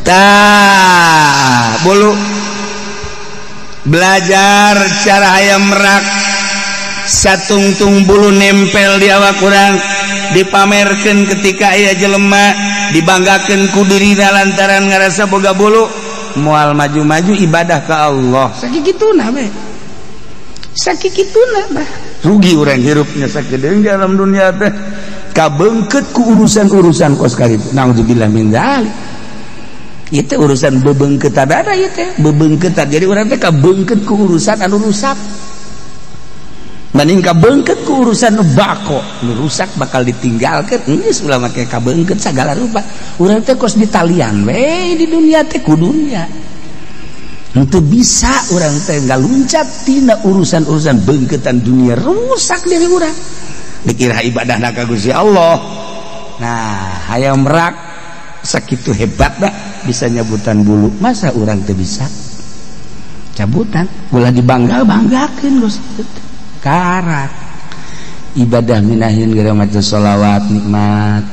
Tah bulu belajar cara hayam merak satungtung bulu nempel di awak urang dipamerkeun ketika aya jelema dibanggakeun ku dirina lantaran ngarasa boga bulu moal maju-maju ibadah ka Allah sakituna we sakituna bah rugi urang hirupnya sakedeung dalam dunia teh kabeungkeut ku urusan-urusan kos karitu naudzubillah min dzalik. Itu urusan bebeungkeutan ada ieu teh bebeungkeutan jadi urang teh kabeungkeut ku urusan anu rusak banding kabeungkeut ku urusan nu bako nu rusak bakal ditinggalkeun geus ulah make kabeungkeut sagala rupa urang teh kos ditalian we di dunia teh ku dunia henteu bisa urang teh ngaluncat tina urusan-urusan beungkeutan dunia rusak diri urang dikira ibadahna ka Gusti Allah. Nah hayam merak sakitu hebatna bisa nyabutan bulu masa urang teu bisa cabutan ulah dibangga-banggakeun geus karak ibadah minahin gara maca sholawat nikmat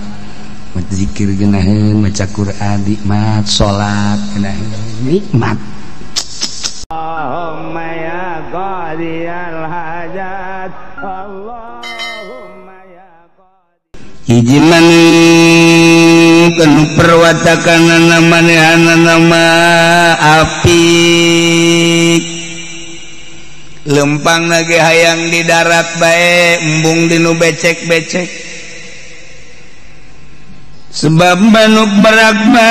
maca zikir geunaheun maca Quran nikmat salat geunaheun nikmat. Allahumma ya qadiyal hajat Allahumma ya qadi hiji kanu perwatakanana manehanana mah apik lempang lagi hayang di darat bae embung dinu becek-becek sebab manuk merak mah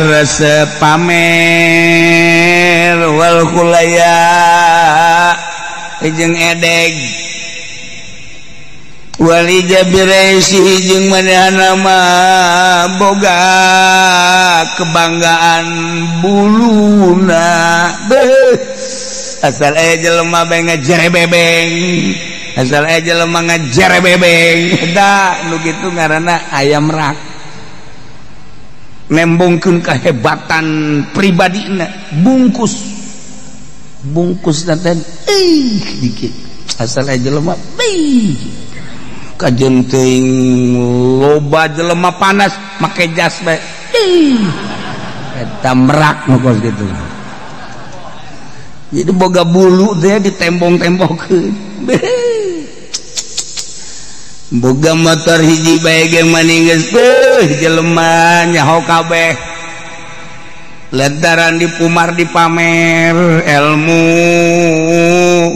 resep pamer wal kulaya jeung edeg wali jabiresi jeung manehna mah boga kebanggaan buluna beuh asal aya jelema bae ngajere bebeng asal aya jelema ngajere bebeng da nu kitu ngaranna ayam rak nembongkeun kehebatan pribadina bungkus bungkus teh ih dikit asal aya jelema beuh kajen teuing loba jelema panas make jas bae eta merak nu kos kitu jadi boga bulu teh ditembong-tembongkeun boga motor hiji bae ge mani geus beuh jelema nyaho kabeh lantaran dipumar dipamer ilmu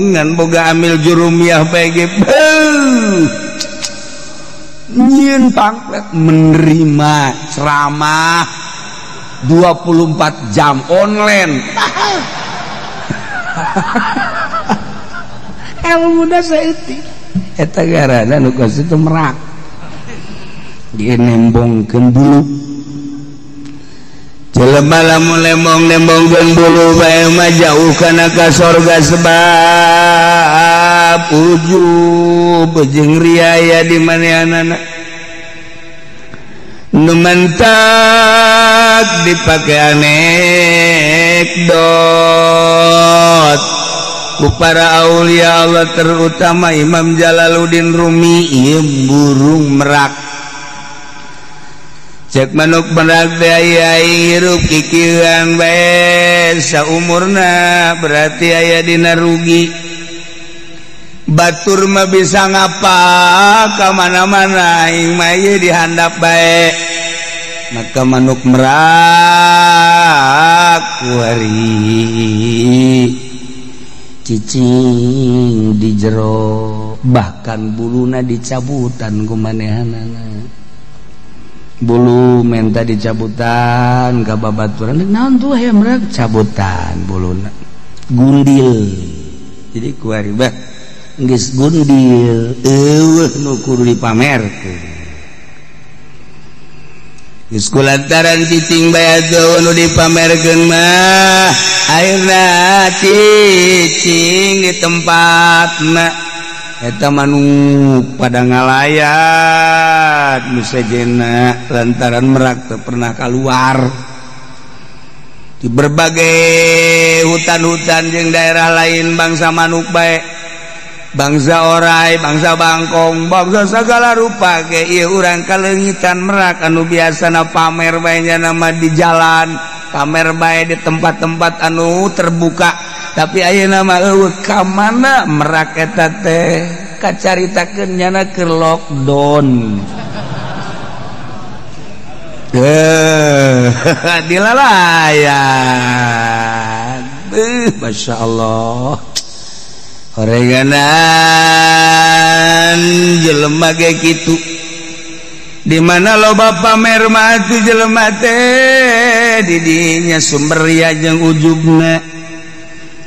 ngan boga amil jurumiyah bae ge beuh nyieun pangplet menerima ceramah 24 jam online ilmu da saeutik eta garana nu kos itu merak dia nembongkeun bulu jelema lamun lembong-lembongkeun bulu bae mah jauh kana ka sorga sebab ujub jeung riaya di manehanana nu mentak dipake anekdot ku para aulia Allah terutama Imam Jalaluddin Rumi ieu burung merak cek manuk merak teh aya hirup kikieuan bae saumurna berarti aya dina rugi batur mah bisa ngapa ka mana-mana aing mah ieu dihandap bae maka manuk merak kuari cicing di jero bahkan buluna dicabutan ku manehanana bulu menta dicabutan ka babaturan naon tuh hayam merak cabutan buluna gundil jadi kuari bah geus gundil eueuh nu kudu dipamerkeun geus kulantaran cicing bae atuh nu dipamerkeun mah akhirna cicing di tempatna eta manuk pada ngalayat nu sejenna lantaran merak teu pernah kaluar di berbagai hutan-hutan jeung daerah lain bangsa manuk bae Bangsa orai, bangsa bangkong, bangsa segala rupa ge ieu urang kaleungitan merak anu biasana pamer bae nya nama di jalan, pamer bae di tempat-tempat anu terbuka. Tapi ayeuna mah eueuh ka mana merak eta teh kacaritakeun nyana keur lockdown. Dilalayan. Masya Allah. Horenganan jelema ge kitu. Di mana loba pamer mah atuh jelema teh di dinya sumber ria jeung ujubna.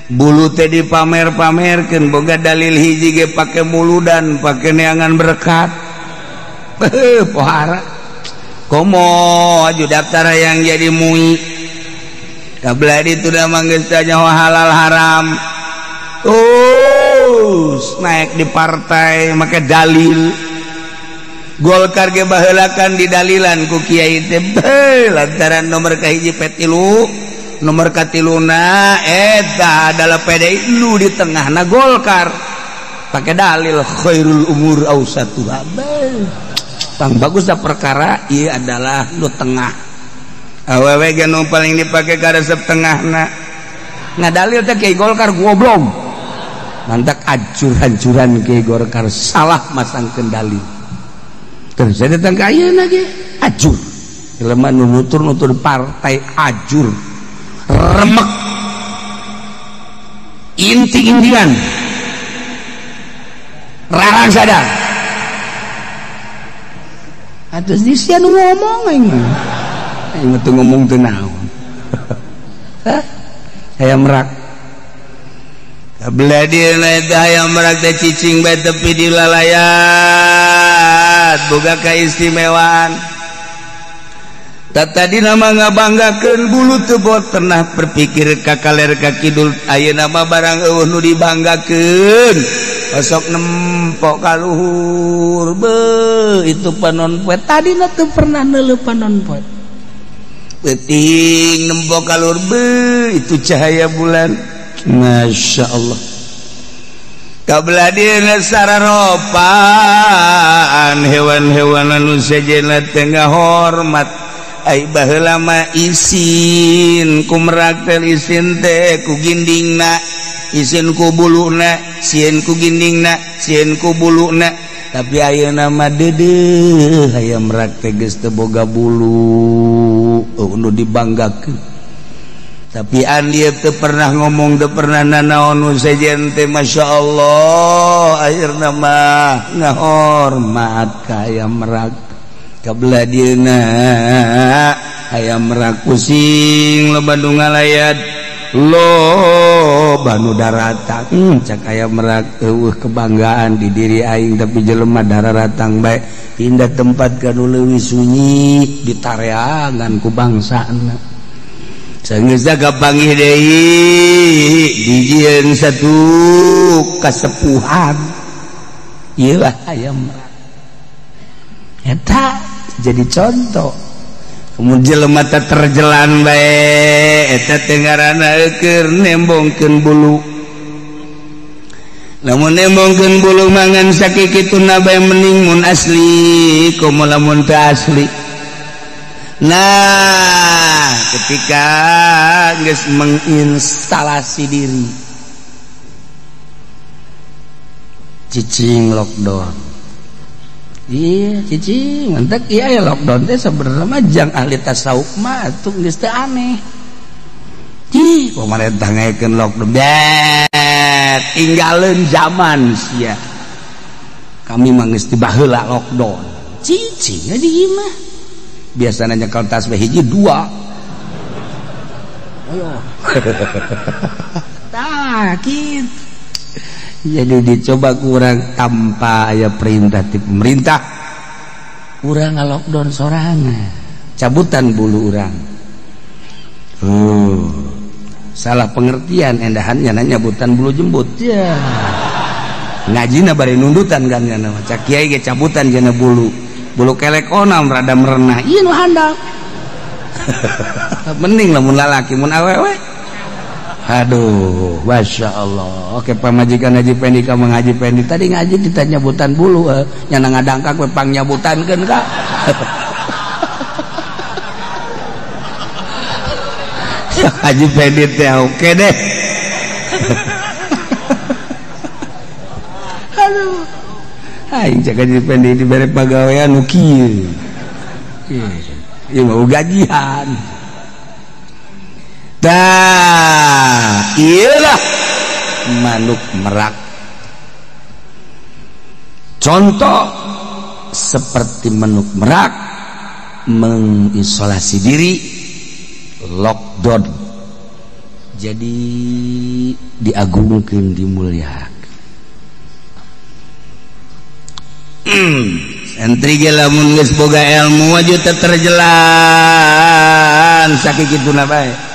Bulu teh dipamer-pamerkeun boga dalil hiji ge pake muludan, pake neangan berkat. Pohara. Komo aju daftar yang jadi mui. Kabla itu dah manggeus tanya halal haram. Terus naik di partai make dalil. Golkar ge baheulakan di dalilan ku kiai teh lantaran nomor kahiji P3, nomor katiluna eta adalah PDI nu di tengahna Golkar. Pakai dalil khairul umur ausatuha. Pang bagus dah perkara ieu adalah nu tengah. Awewe ge nu paling dipake karesep tengahna. Ngadalil teh kiai Golkar goblok. Mantak acur-hancuran kiai Golkar salah masangkeun dalil. Terus saya datang ka ayeuna ge acur. Jelema nu nutur-nutur partai acur. Remek. Inti-intian. Rarang sadar. Atus di sia nu ngomong aing mah. Aing mah teu ngomong teu naon. Hah? Hayam merak. Kabelah dieuna eta hayam merak teh cicing bae tepi di lalayat, boga kaistimewaan. Tadi nama ngabanggakeun bulu teu bot pernah berpikir ka kaler ka kidul ayeuna mah barang eueuh nu dibanggakeun. Osok nempok kaluhur be itu panon poe tadina teu pernah neuleuh panon poe. Peuting nempok kaluhur be itu cahaya bulan. Masya Allah. Kabelah dieuna sararopaan hewan-hewan anu sejenna teh ngahormat. Ai baheula mah isin ku merak teh isin teh ku gindingna, isin ku buluna, sieun ku gindingna, sieun ku buluna. Tapi ayeuna mah deudeuh hayam merak teh geus teu boga bulu, nu dibanggakeun. Tapi andi teu pernah ngomong, teu pernah nanaon nu sejen teh Masya Allah akhirna mah ngahormat ka hayam merak. Kabelah dieuna hayam merak pusing loba nu ngalayat loba nu daratang. Cak hayam merak eueuh kebanggaan di diri aing tapi jelema dararatang bae pindah tempat ka nu leuwih sunyi ditareangan ku bangsana. Sanggeus kapanggih deui dijieun satu kasepuhan. Ieu lah hayam merak. Eta jadi contoh. Kemudian jelema teh terjelan bae eta teh ngaranna keur nembongkeun bulu. Lamun nembongkeun bulu mangan sakikituna bae mending mun asli komo lamun teu asli. Nah, ketika geus menginstalasi diri cicing lockdown. Iya, cicing mantak iya ya lockdown teh sebenarnya mah jang ahli tasawuf mah atuh geus teu aneh. Cih, pemerintah ngaekeun lockdown. Bet, tinggalin zaman sia. Kami mah geus dibaheula lockdown. Cicing di imah. Biasanya nyekel tasbih hiji dua. Ayo. Tah, kitu. Jadi dicoba kurang tanpa aya perintah ti pemerintah. Urang ngalockdown sorangan. Cabutan bulu urang. Salah pengertian endahannya nanya nyabutan bulu jembut. Ya. Ngajina bari nundutan kan nya mah. Cak kiai ge cabutan jana bulu. Bulu kelek onam rada merenah. Ieu nu handap. Mending lamun lalaki mun awewe. Aduh, Masya Allah. Oke, pamajikan Haji Pendi ka Mang Haji Pendi tadi ngaji ditanya nyabutan bulu, nyana ngadangkak we pang nyabutankeun ka. Haji Pendi teh oke deh. Aduh. Aing cek Haji Pendi dibere pagawean nu kieu. Ieu mau gajian. Tah, iyalah manuk merak. Contoh seperti manuk merak mengisolasi diri, lockdown. Jadi diagungkeun, dimuliakan. Santri ge lamun geus boga ilmu waju teu terjelan sakituna bae.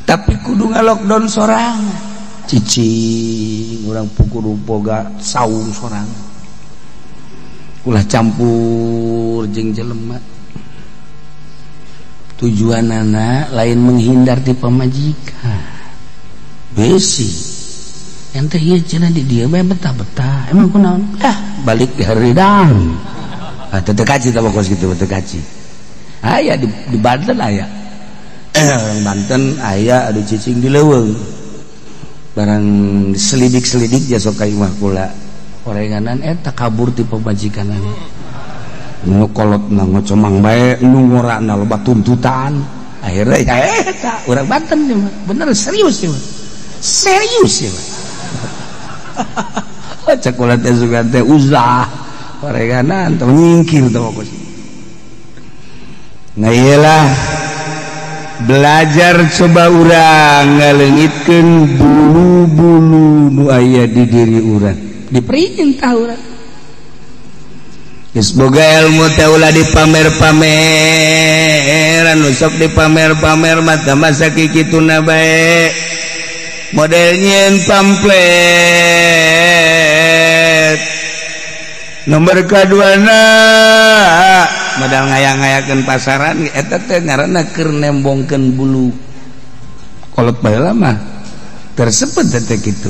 Tapi kudu nga-lockdown sorangan. Cicing urang kudu boga saung sorangan. Ulah campur jeung jelema. Tujuanana lain menghindar ti pamajikan. Besi. Ente ieu cenah di dieu bae betah-betah. Emang kunaon? Ah, balik di haridang. Ah, teu kaci tah kos kitu teu kaci. Aya di Banten aya. Orang Banten aya adu cicing di leuweung. Barang selidik-selidik ja sok ka imah kula. Orenganan eta kabur ti pamajikanana. Nu kolotna ngocomang bae, nu ngorana loba tuntutan. Akhirnya ya eta urang Banten ieu mah. Bener serius ieu mah. Serius ieu mah. Cek kula teh sugan teh uzlah. Orenganan teh nyingkir teh kos. Nah iyalah belajar coba urang ngaleungitkeun bulu-bulu nu aya di diri urang, diperintah urang. Geus boga ilmu teh ulah dipamer-pameran, nu sok dipamer-pamer mah tah masa kikituna bae. Model nyieun pamflet. Nomor kaduana modal ngayang-ngayakeun pasaran eta teh ngaranna keur nembongkeun bulu. Kolot baheula mah tersebut teh kitu.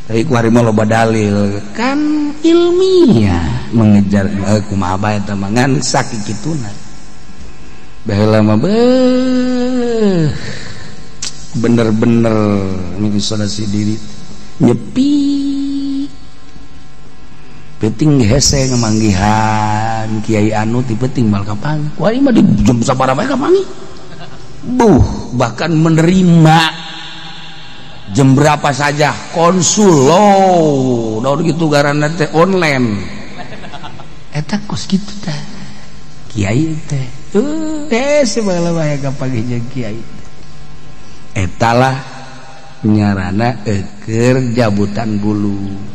Tapi ku hari mah loba dalil kan ilmiah mengejar kumaha bae eta mah ngan sakikituna. Baheula mah beuh bener-bener mengisolasi diri nyepi. Penting hese ngemanggihan kiai anu ti penting mal kapangi. Wah ini mah di jam sabaraha bae kapangi. Buh, bahkan menerima jam berapa saja konsul lo. Daun gitu garana teh online. Eta kos kitu teh. Kiai teh. Hese baheula bae kapangi jeung kiai. Eta lah nyarana keur jabutan bulu.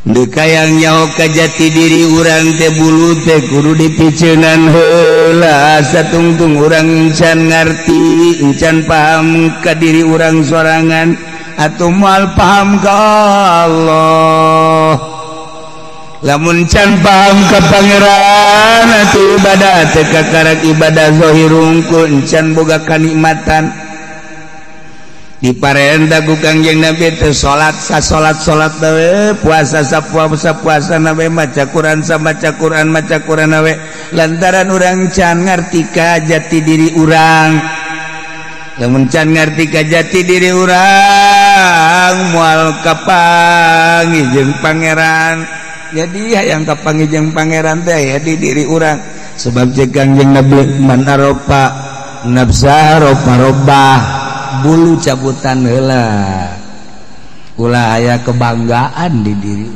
Dekayang nyaho ka jati diri urang teh bulu teh kudu dipiceunan heula satungtung urang encan ngarti encan paham ka diri urang sorangan atuh moal paham ka Allah. Lamun can paham ka pangeran atuh ibadah teh kakarak ibadah zahir hungkul encan boga kanikmatan. Diparenta ku Kangjeng Nabi teh salat sasolat-salat we puasa sapuasa-puasa nawe maca Quran samaca Quran maca Quran we lantaran urang can ngarti ka jati diri urang. Lamun can ngarti ka jati diri urang moal kapanggih jeung pangeran. Jadi hayang kapanggih jeung pangeran teh aya di diri urang sebab jeung Kangjeng Nabi man arofa nafsa rofa robah bulu cabutan heula ulah aya kebanggaan di diri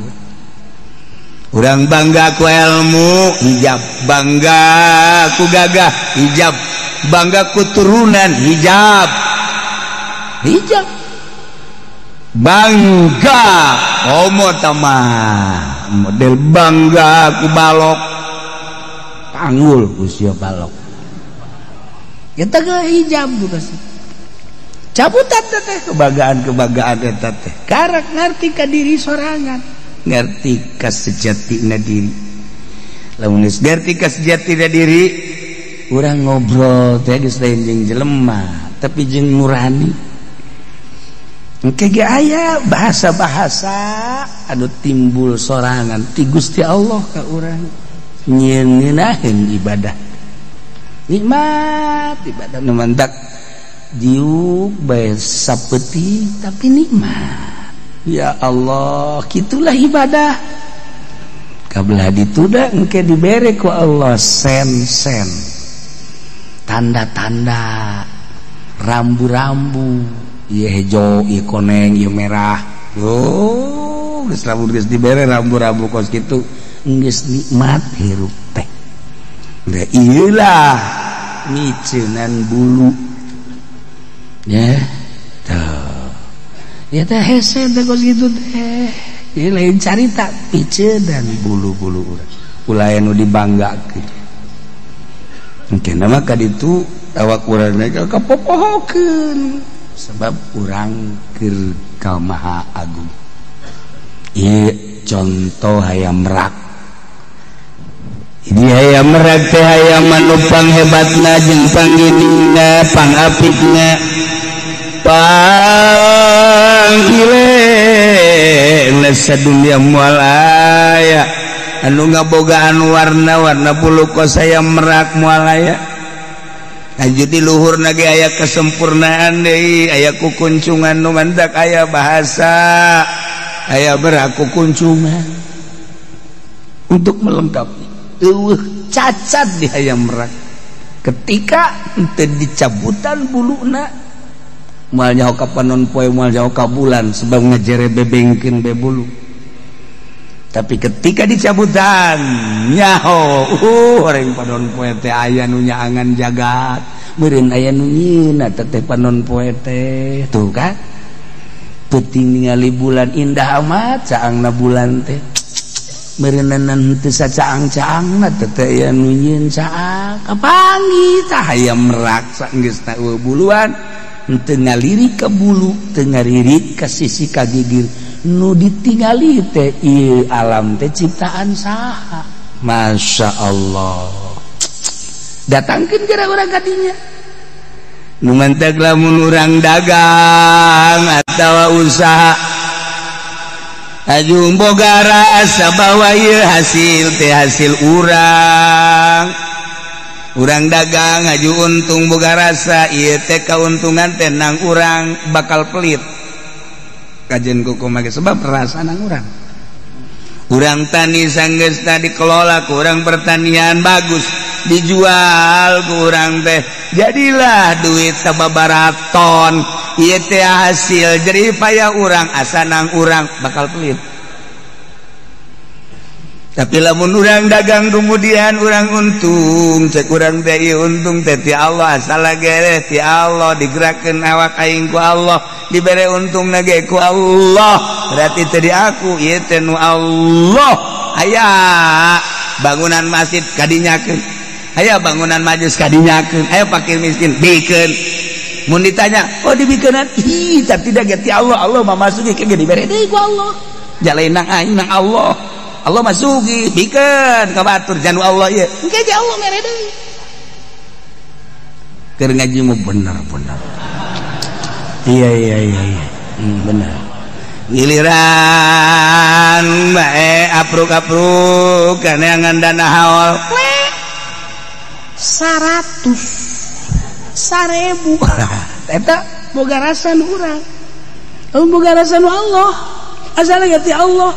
urang. Bangga ku ilmu hijab, bangga ku gagah hijab, bangga ku turunan hijab, hijab bangga homo tamah model bangga ku balok panggul ku sia balok kita ke hijab juga sih cabutan teh kebanggaan-kebanggaan eta teh karak ngarti ka diri sorangan, ngarti ka sejatina diri. Lamun geus ngarti ka sejatina diri Urang ngobrol teh geus lain jeung jelema tapi jeung nurani. Engke ge aya bahasa-bahasa anu timbul sorangan ti Gusti Allah ka urang nyieun ngeunaheun ibadah. Nikmat ibadah nu mantak diuk bae sapeuting tapi nikmat. Ya Allah, kitulah ibadah. Kabelah dituda engke dibere ku Allah sen-sen, tanda-tanda, rambu-rambu, ieu hejo, ieu koneng, ieu merah. Oh, geus lamun geus dibere rambu-rambu kos kitu, geus nikmat hirup teh. Da ieu lah miceunan bulu. Ya, tuh. Ya teh hese teh kos kitu teh. Ieu lain carita piceunan bulu-bulu urang. Ulah anu dibanggakeun. Engke mah ka ditu awak urang teh kapopohokeun sebab urang keur ka Maha Agung. Ieu contoh hayam merak. Ini hayam merak teh hayam anu panghebatna jeung pangginingna, pangapikna, panggile sadunia moal aya anu ngabogaan warna-warna bulu kos hayam merak moal aya. Lanjut di luhur nage aya kesempurnaan deui, aya kukuncungan nu mantak aya bahasa, aya beraku kuncungan untuk melengkapi. Eueuh cacat di hayam merak. Ketika henteu dicabutan buluna moal nyaho ka panon poe, moal nyaho ka bulan sebab ngejere bebengkeun be bulu. Tapi ketika dicabutan nyaho, orang panon poe teh aya nu nyaangan jagat, meureun aya nu nyieuna teh panon poe teh. Tuh kan. Peuting ningali bulan indah amat caangna bulan teh. Meureunana henteu sacaang-caangna teh aya nu nyieun caang. Kapanggih tah hayam merak saenggeusna eueuh buluan. Teu ngalirik ka bulu, teu ngalirik ka sisi ka gigir. Nu ditingali teh ieu alam teh ciptaan saha. Masya Allah. Datangkeun gara urang ka dinya. Nu mantek lamun urang dagang atawa usaha aju boga rasa bahwa ieu hasil teh hasil urang. Urang dagang aju untung boga rasa ieu teh kauntungan teh nang urang bakal pelit. Kajen kuku make sebab rasa nang urang. Urang tani sanggeusna dikelola ku urang pertanian bagus, dijual ku urang teh jadilah duit sababaraton. Ieu teh hasil jerih payah urang asa nang urang bakal pelit. Tapi lamun urang dagang kemudian urang untung, cek urang teh ieu untung teh ti Allah, asal gereh ti Allah, digerakkeun awak aing ku Allah, dibere untungna ge ku Allah, berarti teh di aku ieu teh nu Allah. Aya bangunan masjid kadinyakeun, aya bangunan majlis kadinyakeun, aya fakir miskin bikeun. Mun ditanya, oh dibikeunan, ih tapi da ge ti Allah, Allah mah masuki ke ge dibere deui ku Allah. Jalain nang aing nang Allah. Allah masuki bikeun ka batur janu Allah ieu. Engke ge Allah mere deui. Keur ngaji mah bener-bener. Iya iya iya iya. Bener. Giliran bae apruk-apruk kaneangan dana haol. 100 1000. Eta boga rasa nu urang. Boga rasa nu Allah. Asal ge ti Allah.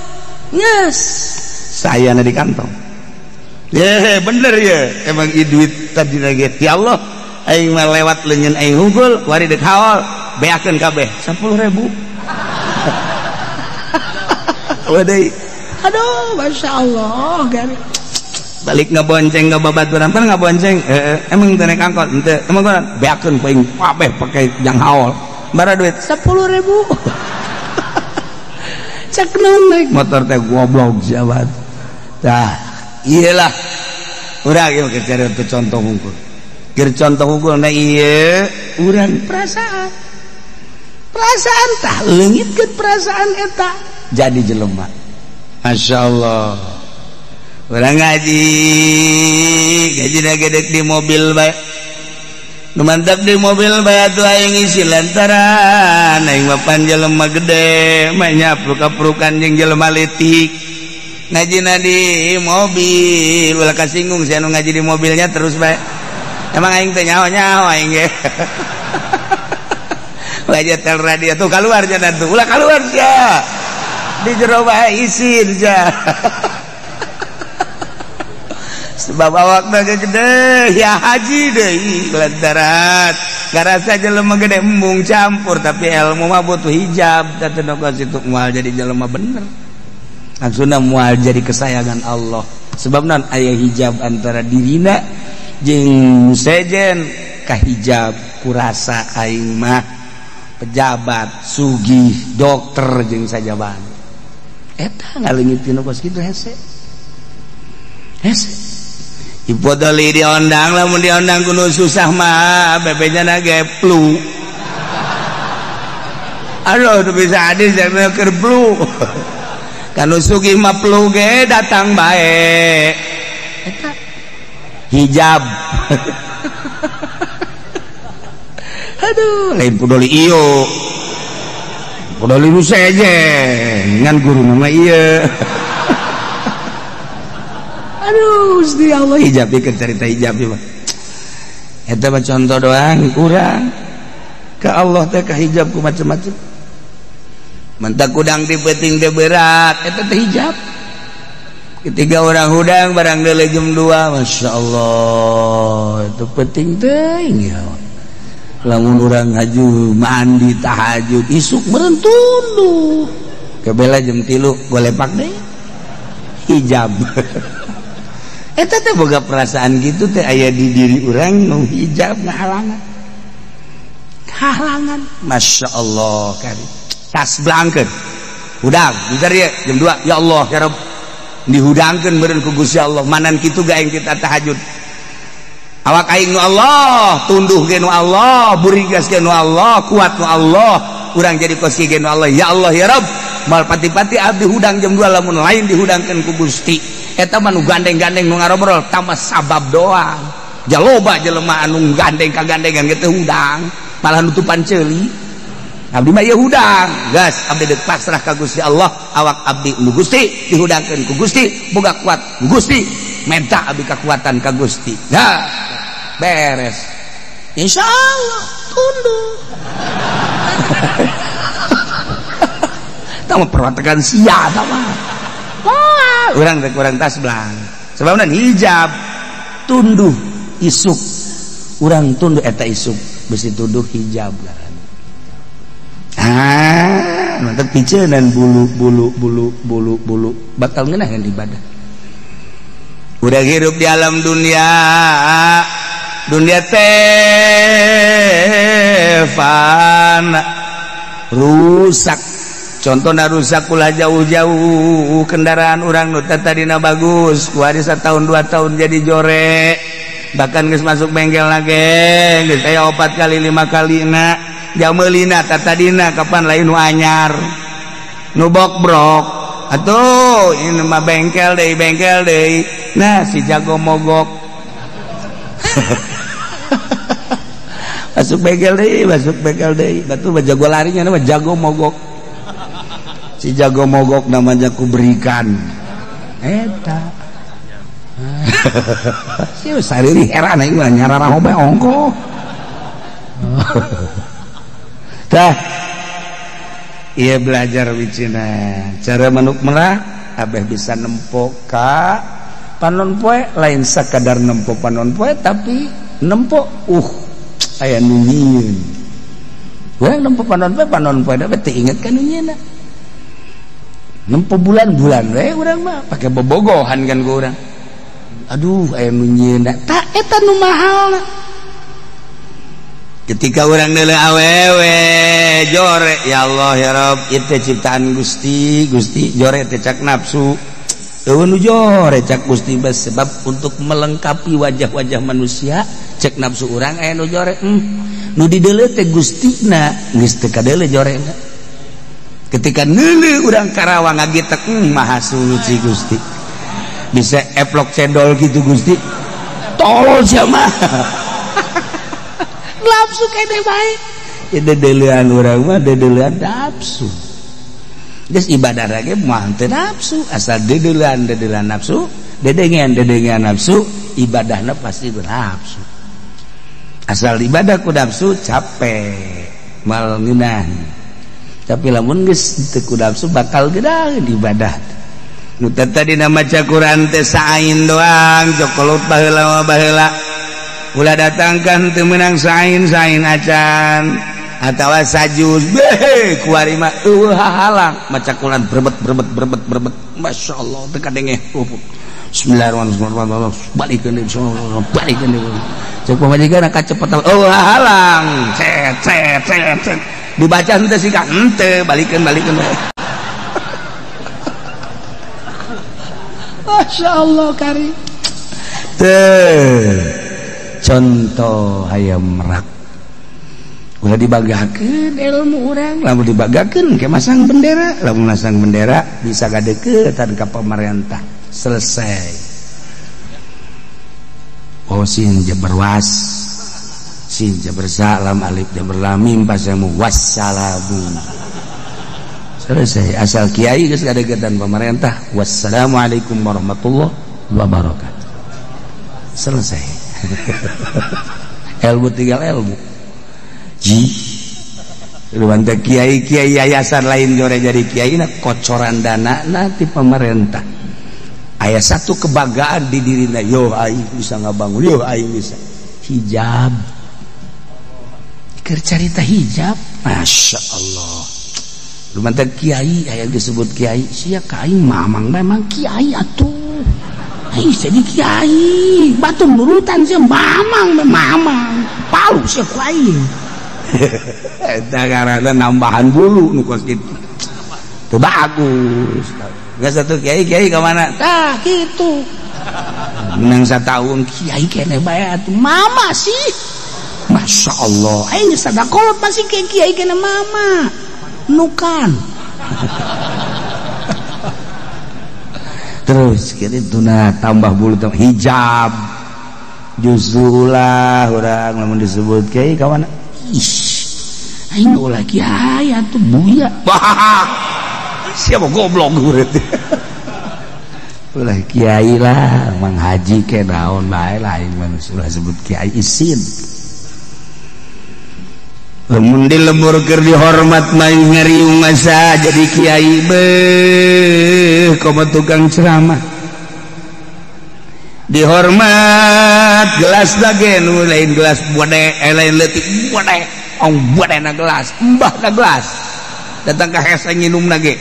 Yes, saya na di kantong. Ye, bener ya. Emang i duit tadi lagi ti Allah. Aing mah lewat leungeun aing hungkul, wari deuk haol, beakeun kabeh 10.000. Waduh. Aduh, Masya Allah, gari. Balik ngabonceng ka babaturan, pan ngabonceng. Emang teu naik angkot, henteu. Emang koran beakeun ku aing kabeh pake jang haol. Bara duit 10.000. Cek naik motor teh goblok jabat. Tah, iyalah. Urang ieu keur cari contoh hungkul. Keur contoh hungkul na ieu urang perasaan. Perasaan tah leungitkeun perasaan eta jadi jelema. Masya Allah. Urang ngaji gajina gedek di mobil bae. Nu mantap di mobil bae atuh aing isi lantaran aing mah pan jelema gede mah nyapruk-aprukan jeung jelema leutik. Ngajina di mobil ulah kasinggung sia nu ngaji di mobilnya terus bae. Emang aing teh nyaho-nyaho aing ge. Wajah tel radio tuh keluar jangan tuh ulah keluar sia. Di jero bae isin sia. Sebab awakna gede ya haji deui lantaran garasa jelema gede embung campur tapi ilmu mah butuh hijab teh nu situ moal jadi jelema bener. Langsungna moal jadi kesayangan Allah. Sebab naon aya hijab antara dirina jeung sejen kahijab kurasa aing mah pejabat sugih dokter jeung sajaban. Eta ngaleungit tinu kos kitu hese. Hese. Ipodoli diondang lamun diondang kudu susah mah bebenya na ge flu. Aduh teu bisa hadis jangan keur flu. Kanu sugih mah flu ge datang bae. Eta hijab. Aduh lain podoli ieu. Podoli nu sejen ngan guru mah ieu. Aduh, Gusti Allah hijab ieu cerita hijab ieu mah. Eta mah contoh doang kurang. Ka Allah teh ka hijab ku macem-macem. Mentak hudang di peuting teh berat, eta teh hijab. Ketiga orang hudang barang deuleu jam 2, Masya Allah, itu peuting teuing ya. Lamun urang haju mandi tahajud isuk meureun tunduh. Kebela jam 3 golepak deui. Hijab. Eta teh boga perasaan gitu teh aya di diri urang nu hijab ngahalangan. Halangan. Masya Allah kari. Tas blangkeun. Hudang, bentar ya jam 2. Ya Allah ya Rabb. Dihudangkeun meureun ku Gusti Allah. Manan kitu ga aing kita tahajud. Awak aing nu Allah, tunduh ge nu Allah, burigas ge nu Allah, kuat nu Allah, urang jadi kos ge nu Allah. Ya Allah ya Rabb. Mal pati-pati abdi hudang jam 2 lamun lain dihudangkeun ku Gusti. Eta mah nu gandeng-gandeng nu ngarobrol tambah sabab doang. Jaloba jelema anu gandeng kagandengan ge teh hudang, malah nutupan ceuli. Abdi mah ieu hudang, gas abdi deuk pasrah ka Gusti Allah, awak abdi nu Gusti dihudangkeun ku Gusti, boga kuat ku Gusti, menta abdi kakuatan ka Gusti. Nah, beres. Insyaallah tunduk. Tah mah perwatekan sia tah mah. Wah, urang teh kurang tas belang. Sebabna hijab tunduh isuk. Urang tunduh eta isuk besi tunduh hijab ngaranna. Ah, mantep piceunan bulu bulu bulu bulu bulu bakal ngeunaheun ibadah. Udah hirup di alam dunia, dunia teh fana rusak. Contohna rusak ulah jauh-jauh kendaraan urang nu tadina bagus kuari satahun 2 tahun jadi jore bahkan geus masuk bengkel lagi geus aya 4 kali 5 kali na jameulina tadina kapan lain nu anyar nu bokbrok atuh ini mah bengkel deui nah si jago mogok masuk bengkel deui batu mah jago larinya mah jago mogok. Si jago mogok namanya ku berikan eta. Si sariri heran aing mah nyararaho bae ongkoh. Tah ieu belajar wicina cara manuk merak abeh bisa nempo ka panon poe lain sakadar nempo panon poe tapi nempo aya nu nyieun. Urang nempo panon poe da teu inget ka nu nyieunna. Nempo bulan-bulan we urang mah pake bobogohan kan ku urang. Aduh aya nu nyieunna ta eta nu mahalna. Ketika urang deuleu awewe jore ya Allah ya Rabb ieu teh ciptaan Gusti, Gusti jore teh cak nafsu. Eueuh nu jore cak Gusti bas sebab untuk melengkapi wajah-wajah manusia cek nafsu urang aya nu jore. Nu dideuleu teh Gustina geus teu kadeuleu jorena. Ketika neuleuh urang Karawang ngagitek maha suci Gusti. Bisa eplok cendol gitu Gusti. Tolol sia mah. Nafsu kene bae. Ya dedelean urang mah dedelean nafsu. Geus ibadah lagi mah teu nafsu, asal dedelean dedelean nafsu, dedengean dedengean nafsu, ibadahna pasti bernafsu. Asal ibadah ku nafsu capek, mal ngeunah. Tapi lamun geus teu ku nafsu bakal geunah ibadah. Nu tadi maca Quran teh sain doang, cokolot baheula mah baheula. Ulah datangkan teu meunang sain-sain acan atawa sajuz beh kuari mah eueuh hahalang maca Quran berbet berbet berbet berbet masyaallah teu kadenge. Bismillahirrahmanirrahim balikeun deui balikeun deui. Cek pamajikan kacepetan eueuh hahalang cet cet cet cet dibaca henteu sih ka henteu balikeun balikeun. Masya Allah kari teh contoh hayam merak ulah dibagakeun ilmu urang lamun dibagakeun ke masang bendera lamun masang bendera bisa gadeukeutan ka pamarentah selesai. Oh sin jabar was sin jabar salam alif jabar lam mim pasamu wassalamu selesai. Asal kiai geus gadeukeutan pamarentah wassalamualaikum warahmatullahi wabarakatuh selesai. Ilmu tinggal ilmu. Ji luwanta kiai-kiai yayasan lain jore jadi kiai na kocoran dana na ti pemerintah. Aya satu kebanggaan di dirina, yo aing bisa ngabangun, yo aing bisa hijab. Keur carita hijab, Masya Allah. Luwanta kiai aya disebut kiai, sia ka aing mamang memang kiai atuh. Aing jadi kiai, batur nurutan sia mamang mamang, palu sia ku aing. Eta karana nambahan bulu nu kos kitu. Teu bagus. Geus satu kiai-kiai ka mana? Tah kitu. Menang sataun kiai keneh bae atuh mama sih. Masya Allah, aing geus sadakolot masih kiai keneh mama. Nukan. Terus kitu nah tambah bulu tambah hijab. Justru ulah urang lamun disebut kiai ka mana? Ih, aing ulah kiai atuh buya. Siapa goblok berarti. Ulah kiai lah, mang haji ke naon bae lah aing mah ulah sebut kiai isin. Lamun di lembur keur dihormat mah ngariung masa jadi kiai beuh komo tukang ceramah. Dihormat gelas lagi nu lain gelas bode lain leutik bode ong bode na gelas mbah na gelas datang ka hese nginum lagi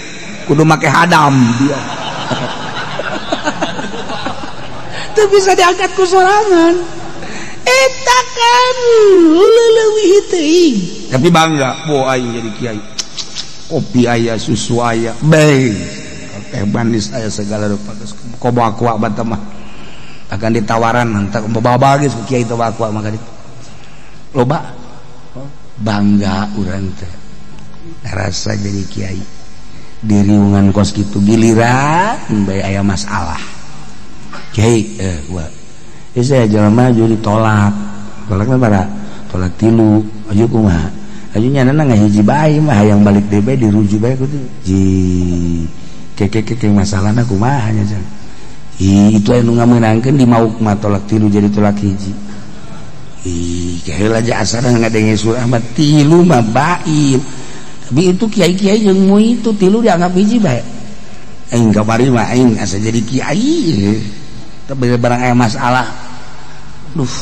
kudu make hadam dia. Teu bisa diangkat ku sorangan eta kan leuwih teuing tapi bangga bo aing jadi kiai kopi aya susu aya bae teh manis aya segala rupa komo aqua bata mah akan ditawaran entar bawa geus ku kiai teh aqua maka ditu loba bangga urang teh rasa jadi kiai diriungan kos kitu giliran bae aya masalah kiai gua ieu saya jelema jadi ditolak tolakna bara tolak tilu aju kumaha aju nyanana ngahiji bae mah hayang balik deui bae dirujuk bae kudu ji keke masalahna kumaha nya jang. Ih, itu anu ngamenangkeun di mauk mah tolak tilu jadi tolak hiji. Ih, kaheula aja asana ngadenge surah mah tilu mah bain. Tapi itu kiai-kiai jeung mu itu tilu dianggap hiji bae. Aing kamari mah aing asa jadi kiai. Tapi barang aya masalah. Duh,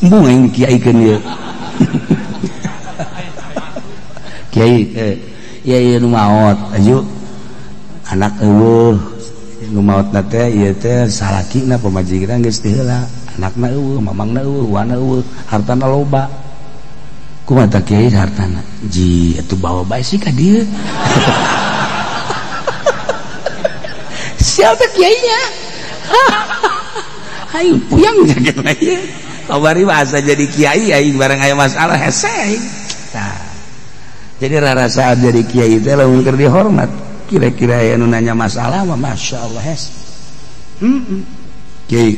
embung aing kiaikeun ieu. Kiai ieu ieu nu maot aju anak eueuh nu maotna teh ieu teh salakina pamajikan geus teu heula anakna eueuh mamangna eueuh wana eueuh hartana loba kumaha tah kiai hartana ji atuh bawa bae sih ka dieu. Siapa kiainya? Aing puyang jaga ieu kamari mah asa jadi kiai aing barang aya masalah hese aing. Tah jadi rarasaan jadi kiai teh lamun keur dihormat kira-kira aya nu nanya masalah mah Masya Allah hes. Kiai,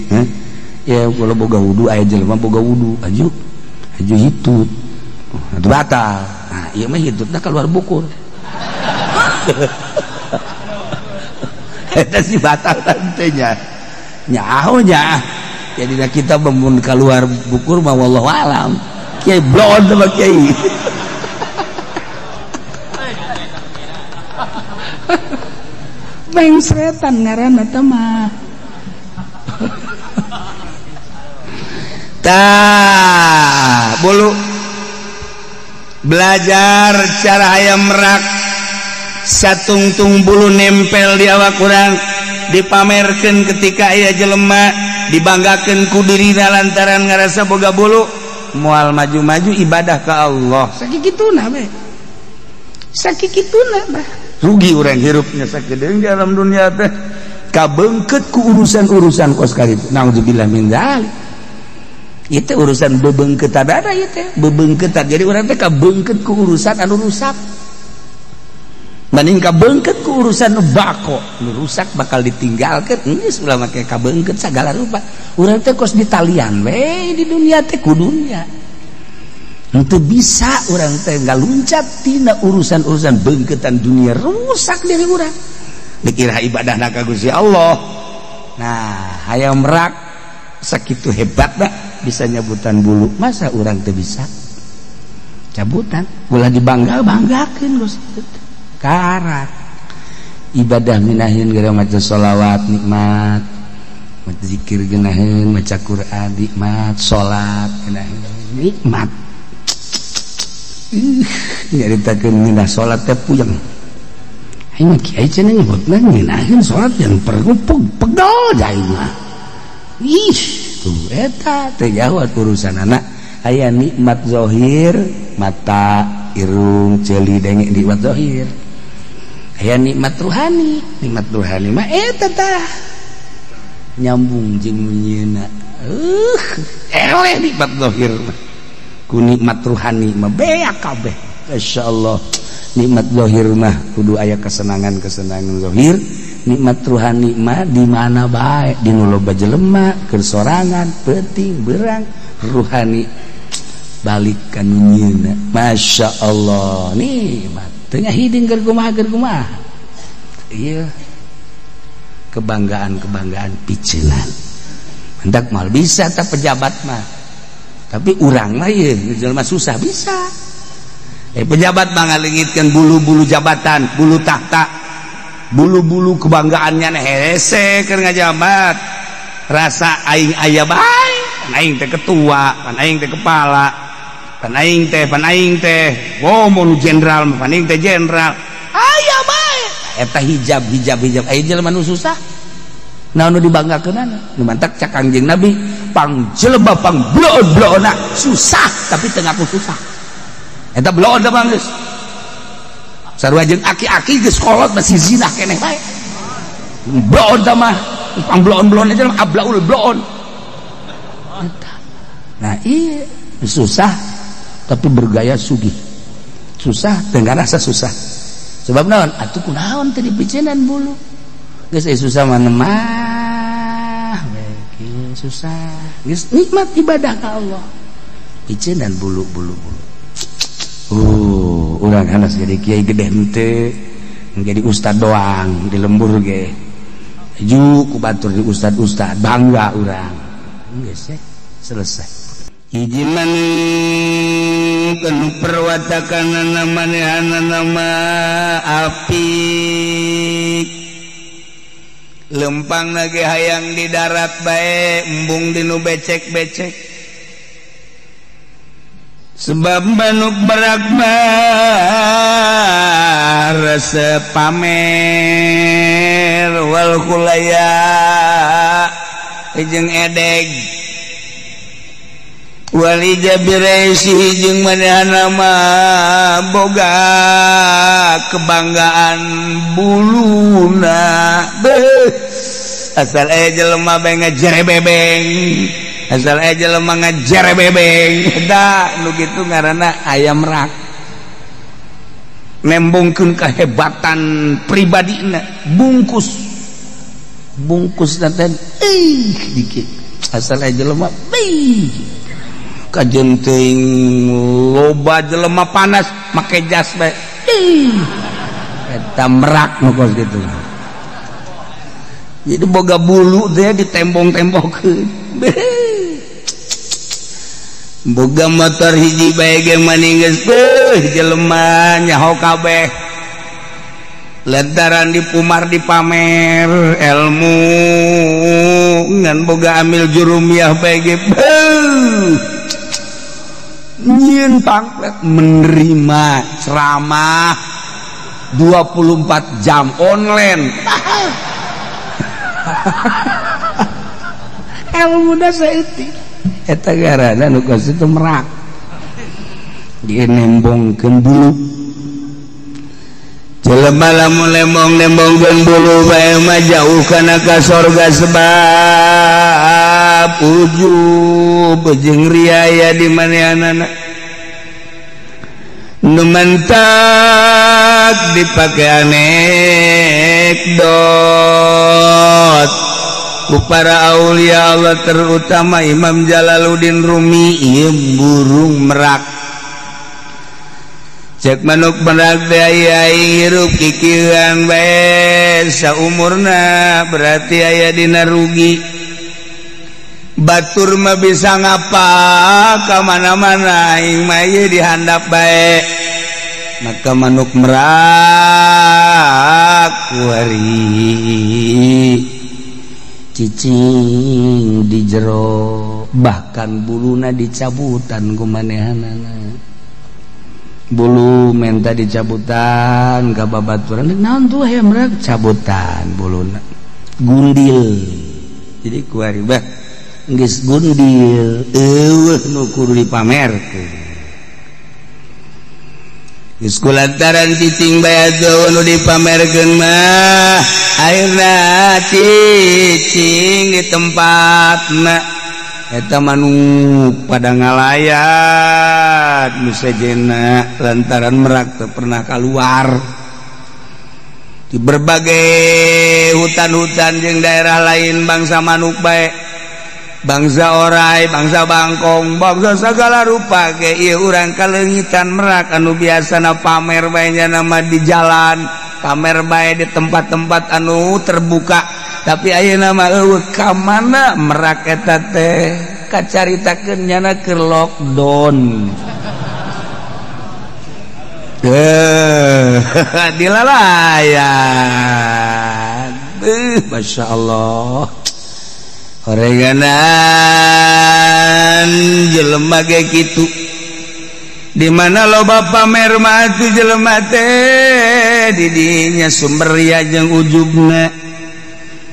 ya kalau boga wudu aya jelema boga wudu, aju aju hitut. Itu batal. Nah, ieu mah hitutna keluar bukur. Eta sih batal tantenya. Nyaho nya. Jadi kita mun keluar bukur mah wallahu alam. Kiai blon sama kiai. Bengsretan ngaranna teh mah. Tah, bulu belajar cara hayam merak satungtung bulu nempel di awak urang dipamerkeun ketika aya jelema dibanggakeun ku dirina lantaran ngarasa boga bulu moal maju-maju ibadah ka Allah. Sakituna we. Sakituna bah. Rugi urang hirupnya sakedeung di alam dunia teh kabeungkeut ku urusan-urusan kos karitu. Naudzubillah min dzalik. Itu urusan bebeungkeutan ada ieu teh, bebeungkeutan. Jadi urang teh kabeungkeut ku urusan anu rusak. Banding kabeungkeut ku urusan nu bako, nu rusak bakal ditinggalkeun. Geus ulah make kabeungkeut sagala rupa. Urang teh kos ditalian we di dunia teh ku dunia. Henteu bisa urang teh ngaluncat tina urusan-urusan beungkeutan dunia rusak diri urang. Dikira ibadahna ka Gusti Allah. Nah, hayam merak sakitu hebatna bisa nyabutan bulu, masa urang teu bisa cabutan? Ulah dibangga-banggakeun geus karak. Ibadah minahin gara maca sholawat nikmat, maca zikir geunaheun, maca Quran nikmat, salat geunaheun nikmat. Nyaritakeun ngeunah salat teh puyeng. Aing mah kiai cenah nyebutna ngeunaheun salat yang perlu pegel aing mah. Ih, tuh eta teh jauh urusan anak. Aya nikmat zahir, mata, irung, ceuli, denge nikmat zahir. Aya nikmat ruhani, nikmat ruhani mah eta tah nyambung jeung nyeuna. Eleh nikmat zahir mah. Ku nikmat ruhani mah beak kabeh. Masyaallah. Nikmat zahir mah kudu aya kesenangan-kesenangan zahir. Nikmat ruhani mah di mana bae, di nu loba jelema, keur sorangan, peuting, berang, ruhani balik ka nu nyieuna. Masya Allah, nikmat. Teu ngahiding keur kumaha. Ieu kebanggaan-kebanggaan piceunan. Mendak moal bisa tah pejabat mah. Tapi urang mah ieu jelema susah bisa. Pejabat mah ngalengitkeun bulu-bulu jabatan, bulu tahta, bulu-bulu kebanggaannya hese keur ngajabat. Rasa aing aya bae, pan aing teh ketua, pan aing teh kepala, pan aing teh, oh mun jenderal, pan aing teh jenderal. Aya bae. Eta hijab aya jelema nu susah. Naon nu dibanggakeunana? Nu mantak cak Kangjeng Nabi, pang jelema pang bloon-bloonna susah tapi teu ngaku susah. Eta bloon da bang geus. Sarua jeung aki-aki geus kolot masih zinah keneh bae. Bloon da mah, pang bloon-bloon aja ablaul bloon. Nah, iya susah tapi bergaya sugih. Susah teu ngarasa susah. Sebab naon? Atuh kunaon teu dipiceunan bulu. Geus susah mah mah we kieu susah. Geus nikmat ibadah ka Allah. Piceunan bulu-bulu. Urang hanas jadi kiai gede henteu, jadi ustad doang di lembur ge. Ju ku batur di ustad-ustad bangga urang. Geus selesai. Hiji manuk anu perwatakanana manehanana mah apik. Lempang ge hayang di darat bae embung di nu becek-becek. Sebab manuk berak mah resep pamer wal kulaya jeung edeg wali jabiresi jeung manehna mah boga kebanggaan buluna. Beuh, asal aya jelema bae ngajere bebeng, asal aya jelema ngajere bebeng. Da nu kitu ngaranna ayam rak, nembongkeun kehebatan pribadina bungkus. Bungkus teh dikit asal aja jelema kajen teuing loba jelema panas make jas bae eta merak nu kos kitu. Jadi boga bulu teh ditembong-tembongkeun. Boga motor hiji bae ge maning geus jelema nyaho kabeh. Lantaran dipumar dipamer ilmu ngan boga amil jurumiyah bae ge nyieun pamflet menerima ceramah 24 jam online. Ilmu da saeutik eta garana nu kos itu merak dia nembongkeun bulu. Jelema lamun lembong-lembongkeun bulu bae mah jauh kana ka sorga sebab ujub jeung riaya di manehanana nu mentak dipake anekdot ku para aulia Allah terutama Imam Jalaluddin Rumi ieu burung merak. Cek manuk merak teh aya hirup kikieuan bae saumurna berarti aya dina rugi. Batur mah bisa ngapa ka mana-mana aing mah ieu dihandap bae. Maka manuk merak kuari cicing di jero bahkan buluna dicabutan ku manehanana. Bulu menta dicabutan ka babaturan naon tuh aya merak cabutan buluna gundil. Jadi kuari bah geus gundil eueuh nu kudu dipamerkeun. Geus kulantaran cicing bae atuh nu dipamerkeun mah akhirna cicing di tempatna eta manuk pada ngalayat nu sejena lantaran merak teu pernah keluar di berbagai hutan-hutan jeung daerah lain bangsa manuk bae, bangsa orai, bangsa bangkong, bangsa segala rupa ge ieu urang kaleungitan merak anu biasana pamer bae nya nama di jalan, pamer bae di tempat-tempat anu terbuka. Tapi ayeuna mah eueuh ka mana merak eta teh kacaritakeun nyana keur lockdown. Dilalayan. Masya Allah. Horeganan jelema ge kitu. Di mana loba pamer mah atuh jelema teh di dinya sumber ria jeung ujubna.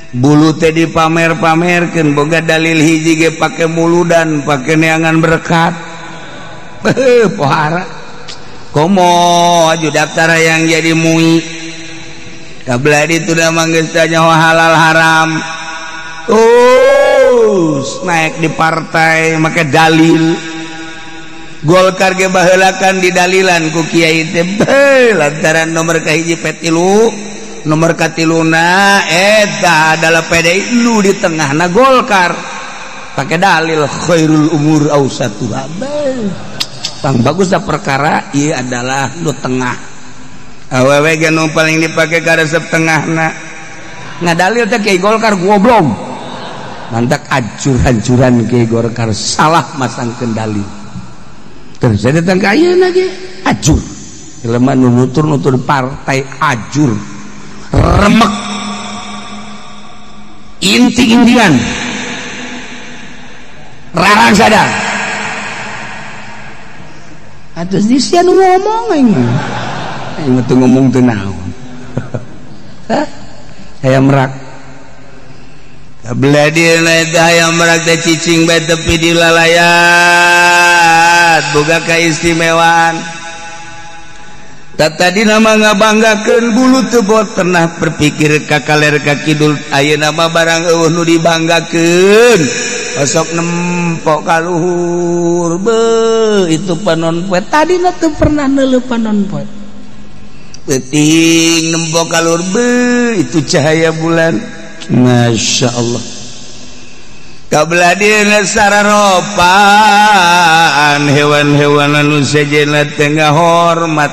Bulu teh dipamer-pamerkeun boga dalil hiji ge pake muludan pake neangan berkat. Pohara komo aju daftar yang jadi mui kabla ditu da mah geus teh nyaho halal haram terus naik di partai make dalil. Golkar ge baheulakan didalilan ku kiai teh lantaran nomor kahiji P3 nomor katiluna eta adalah PDI lu di tengahna Golkar pakai dalil khairul umur ausatuha. Bang bagus dah perkara ieu adalah lu tengah awewe ge nu paling dipake karesep tengahna ngadalil teh kiai Golkar goblok mantak acur-ancuran kiai Golkar salah masangkeun dalil terus saya datang ka ayeuna ge acur jelema nu nutur-nutur partai ajur remek inti-intian rarang sadar atus disian ngomong aing aing teu ngomong teu naon. Hayam merak kabla dieuna eta hayam merak teh cicing bae tepi di lalayat boga kaistimewaan. Tadi nama ngabanggakeun bulu teu bot pernah berpikir ka kaler ka kidul ayeuna mah barang eueuh nu dibanggakeun osok nempok ka luhur beuh itu panon poe tadina teu pernah neuleuh panon poe peuting nempok ka luhur beuh itu cahaya bulan. Masya Allah kabla dina sararopan hewan-hewan anu sejenna teh ngahormat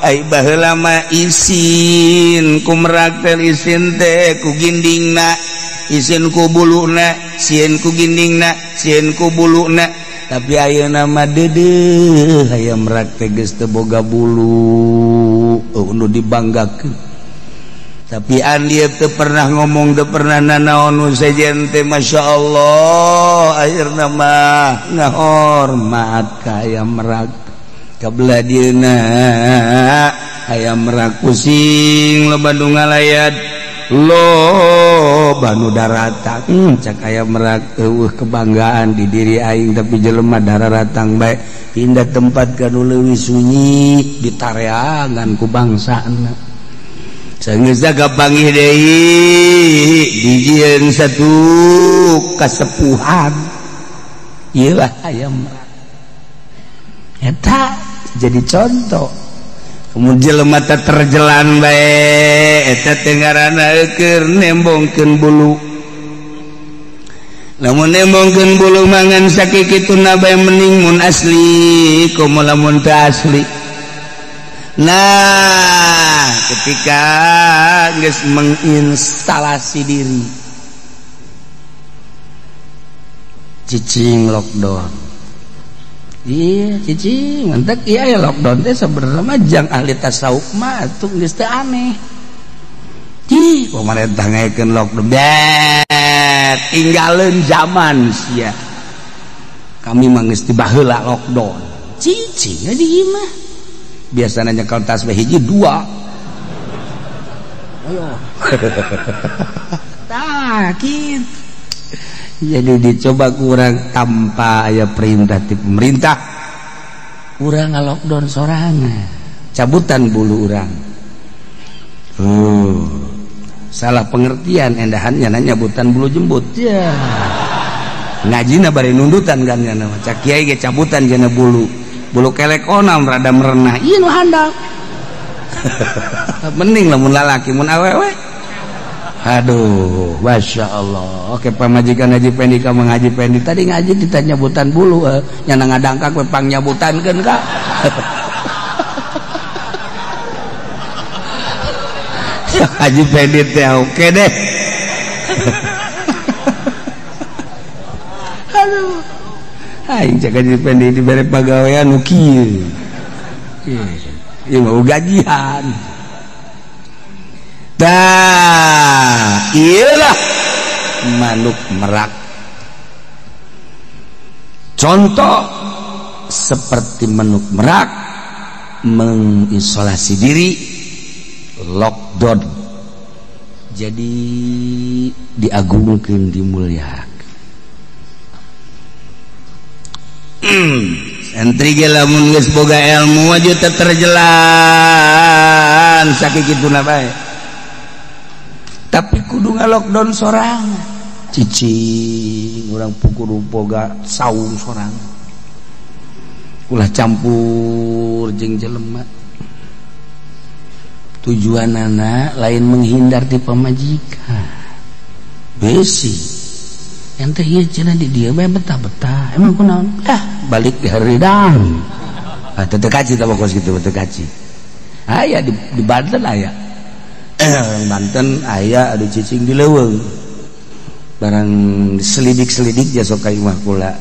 ai baheula mah isin ku merak teh isin teh ku gindingna isin ku buluna sieun ku gindingna sieun ku buluna tapi ayeuna mah deudeuh hayam merak teh geus teu boga bulu nu dibanggakeun tapi andi teu pernah ngomong teu pernah nanaon nu sejen teh Masya Allah akhirna mah ngahormat ka hayam merak kabelah dieuna hayam merak pusing loba nu ngalayat loba nu daratang cak hayam merak eueuh kebanggaan di diri aing tapi jelema dararatang bae pindah tempat ka nu leuwih sunyi ditareangan ku bangsana sanggeus kapanggih deui dijieun satu kasepuhan ieu lah hayam merak eta jadi contoh kemudian jelema teh terjelan bae eta teh ngaranna keur nembongkeun bulu lamun nembongkeun bulu mangan sakikituna bae mending mun asli komo lamun teu asli. Nah ketika geus menginstalasi diri cicing lockdown iya cicing mentek iya ya lockdown teh sebenarnya mah jang ahli tasawuf mah atuh geus teu aneh ih pemerintah ngaekeun lockdown bet tinggalin zaman sia kami mah geus dibaheula lockdown cicing di imah biasanya nyekel tasbih hiji dua ayo tah kitu jadi dicoba kurang tanpa aya perintah ti pemerintah urang ngalockdown sorangan cabutan bulu urang salah pengertian endahannya nyabutan bulu jembut ya ngajina bari nundutan kan nya cak kiai ge cabutan jana bulu bulu kelek onam rada merenah ieu nu handap mending lamun lalaki mun awewe aduh Masya Allah oke pamajikan Haji Pendi ka Mang Haji Pendi tadi ngaji ditanya nyabutan bulu nyana ngadangkak we pangyabutankeun ka Haji Pendi teh oke deh aduh aing cek Haji Pendi dibere pagawean nu kieu ieu mau gajian tah ieulah manuk merak contoh seperti manuk merak mengisolasi diri lockdown jadi diagungkeun dimuliakeun santri ge lamun geus boga ilmu aja teu terjelan sakikituna bae tapi kudu ngalockdown sorangan cicing urang kudu boga saung sorangan ulah campur jeung jelema tujuanana lain menghindar ti pamajikan besi ente ieu cenah di dieu bae betah-betah emang kunaon ah balik di haridang ah teu kaci tah kos kitu teu kaci aya di Banten aya Banten aya adu cicing di leuweung barang selidik-selidik jasa ka imah kula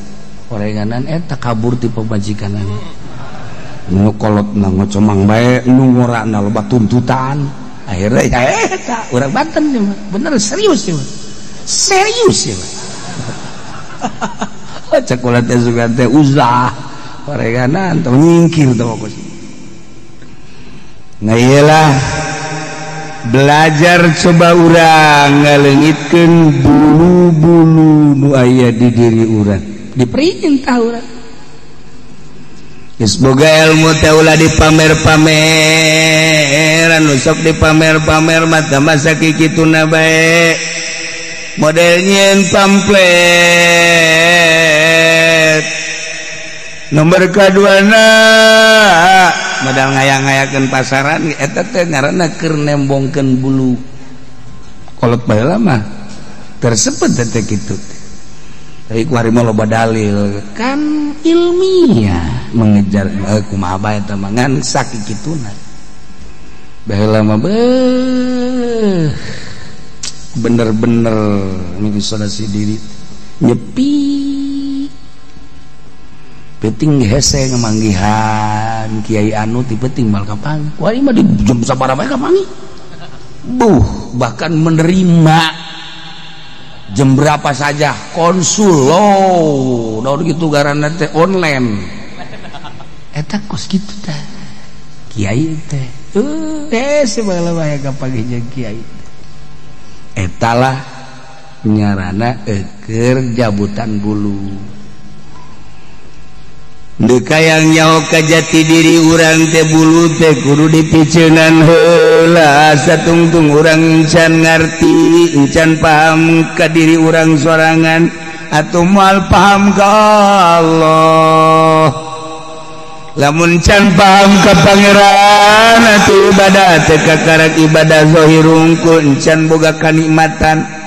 orenganan eta kabur ti pamajikanana nu kolotna ngocomang bae nu ngorana loba tuntutan akhirnya ya eta urang Banten ieu mah bener serius ieu mah serius ieu mah cek kula teh sugan teh uzlah orenganan tong nyingkir teh kos nah iyalah belajar coba urang ngaleungitkeun bulu-bulu nu aya di diri urang diperintah urang geus boga ilmu teh ulah dipamer-pameran nu sok dipamer-pamer mah teh masa kikituna bae model nyieun pamflet nomor kaduana modal ngayang-ngayakeun pasaran eta teh ngaranna keur nembongkeun bulu kolot baheula mah Tersebut teh kitu teh. Tapi ku hari mah loba dalil kan ilmiah mengejar kumaha bae eta mah ngan sakituna. Baheula mah beuh bener-bener mengisolasi diri nyepi. Penting hese ngemanggihan kiai anu ti penting mal kapanggih. Ku hari mah di jam sabaraha bae kapanggih. Buh, bahkan menerima jam berapa saja konsul loh, daun gitu garana teh online. Eta kos kitu teh. Kiai teh. Hese baheula bae kapanggih jeung kiai. Eta lah nyarana eukeur jabutan bulu. Dekayang nyaho ka jati diri urang teh bulu teh kudu dipiceunan heula satungtung urang encan ngarti encan paham ka diri urang sorangan atuh moal paham ka Allah. Lamun can paham ka Pangeran atuh ibadah teh kakarak ibadah zahir hungkul encan boga kanikmatan.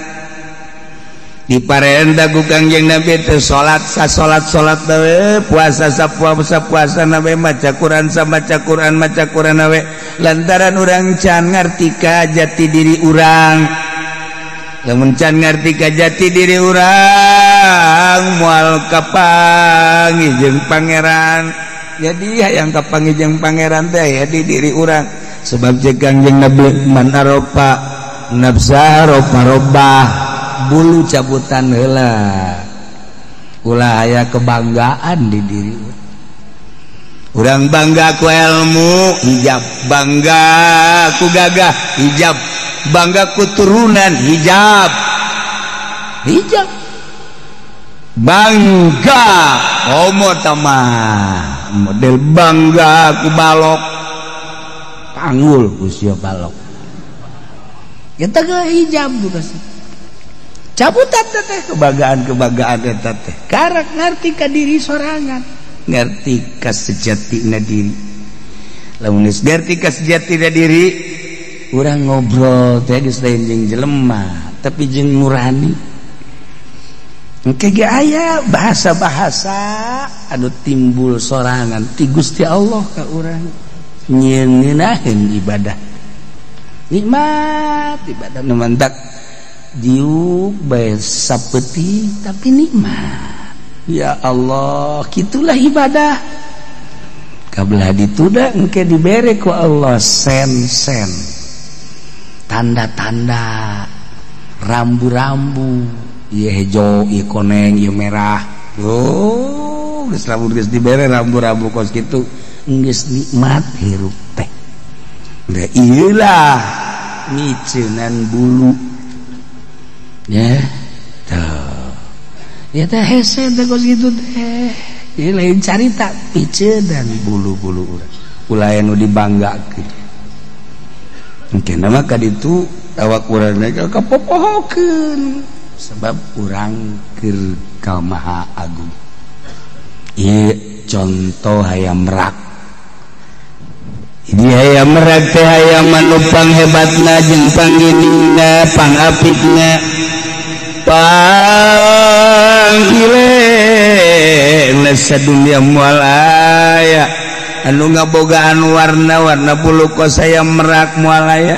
Diparenta ku Kangjeng Nabi teh salat sa salat-salat we puasa sa puasa-puasa nawe maca Quran sa maca Quran maca Quran we lantaran urang can ngarti ka jati diri urang. Lamun can ngarti ka jati diri urang moal kapanggih jeung Pangeran. Jadi hayang kapanggih jeung Pangeran teh aya di diri urang sebab jeung Kangjeng Nabi man arofa nafsa rofa robah bulu cabutan heula ulah aya kebanggaan di diri urang. Bangga ku ilmu hijab, bangga ku gagah hijab, bangga ku turunan hijab, hijab bangga homo tamah model bangga ku balok panggul usia balok kita ke hijab juga sih cabutan teh kebanggaan-kebanggaan eta teh karak ngarti ka diri sorangan ngarti ka sejatina diri. Lamun geus ngarti ka sejatina diri urang ngobrol teh geus lain jeung jelema tapi jeung nurani. Engke ge aya bahasa-bahasa anu timbul sorangan ti Gusti Allah ka urang nyieun ibadah nikmat ibadah nu mantak diuk bae sapeuti tapi nikmat. Ya Allah, kitulah ibadah. Kabelah dituda engke dibere ku Allah sen-sen, tanda-tanda, rambu-rambu, ieu hejo, ieu koneng, ieu merah. Oh, geus lamun geus dibere rambu-rambu kos kitu, geus nikmat hirup teh. Da ieu lah miceunan bulu. Ya, tuh. Ya teh hese teh kos kitu teh. Ieu lain carita picedan bulu-bulu urang. Ulah anu dibanggakeun. Engke mah ka ditu awak urang teh kapopohokeun sebab urang keur ka Maha Agung. Ieu contoh hayam merak. Ini hayam merak teh hayam anu panghebatna jeung pangginingna, pangapikna. Panggile sadunia moal aya anu ngabogaan warna-warna bulu kos hayam merak moal aya.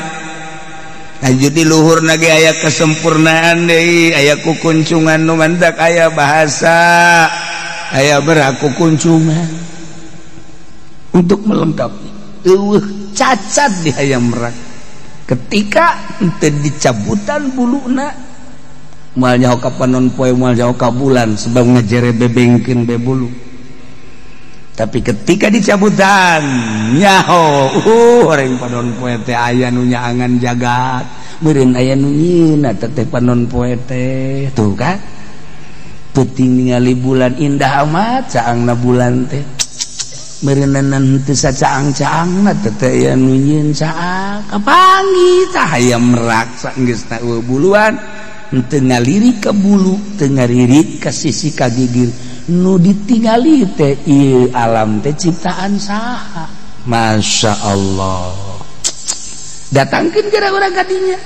Lanjut di luhur nage aya kesempurnaan deui, aya kukuncungan nu mantak aya bahasa aya berak kukuncungan untuk melengkapi. Eueuh cacat di hayam merak ketika henteu dicabutan buluna moal nyaho ka panon poe moal nyaho ka bulan sebab ngajere bebengkeun be bulu. Tapi ketika dicabutan nyaho orang panon poe teh aya nu nyaangan jagat meureun aya nu nyieuna teh panon poe teh tuh kan peuting ningali bulan indah amat caangna bulan teh meureunnan teu sacaang-caangna teh aya nu nyieun caang kapanggih tah hayam merak saenggeusna eueuh buluan teu ngaliri ka bulu teu ngalirik ka sisi ka gigir nu ditingali teh ieu alam teh ciptaan saha. Masya Allah datangkeun gara urang ka dinya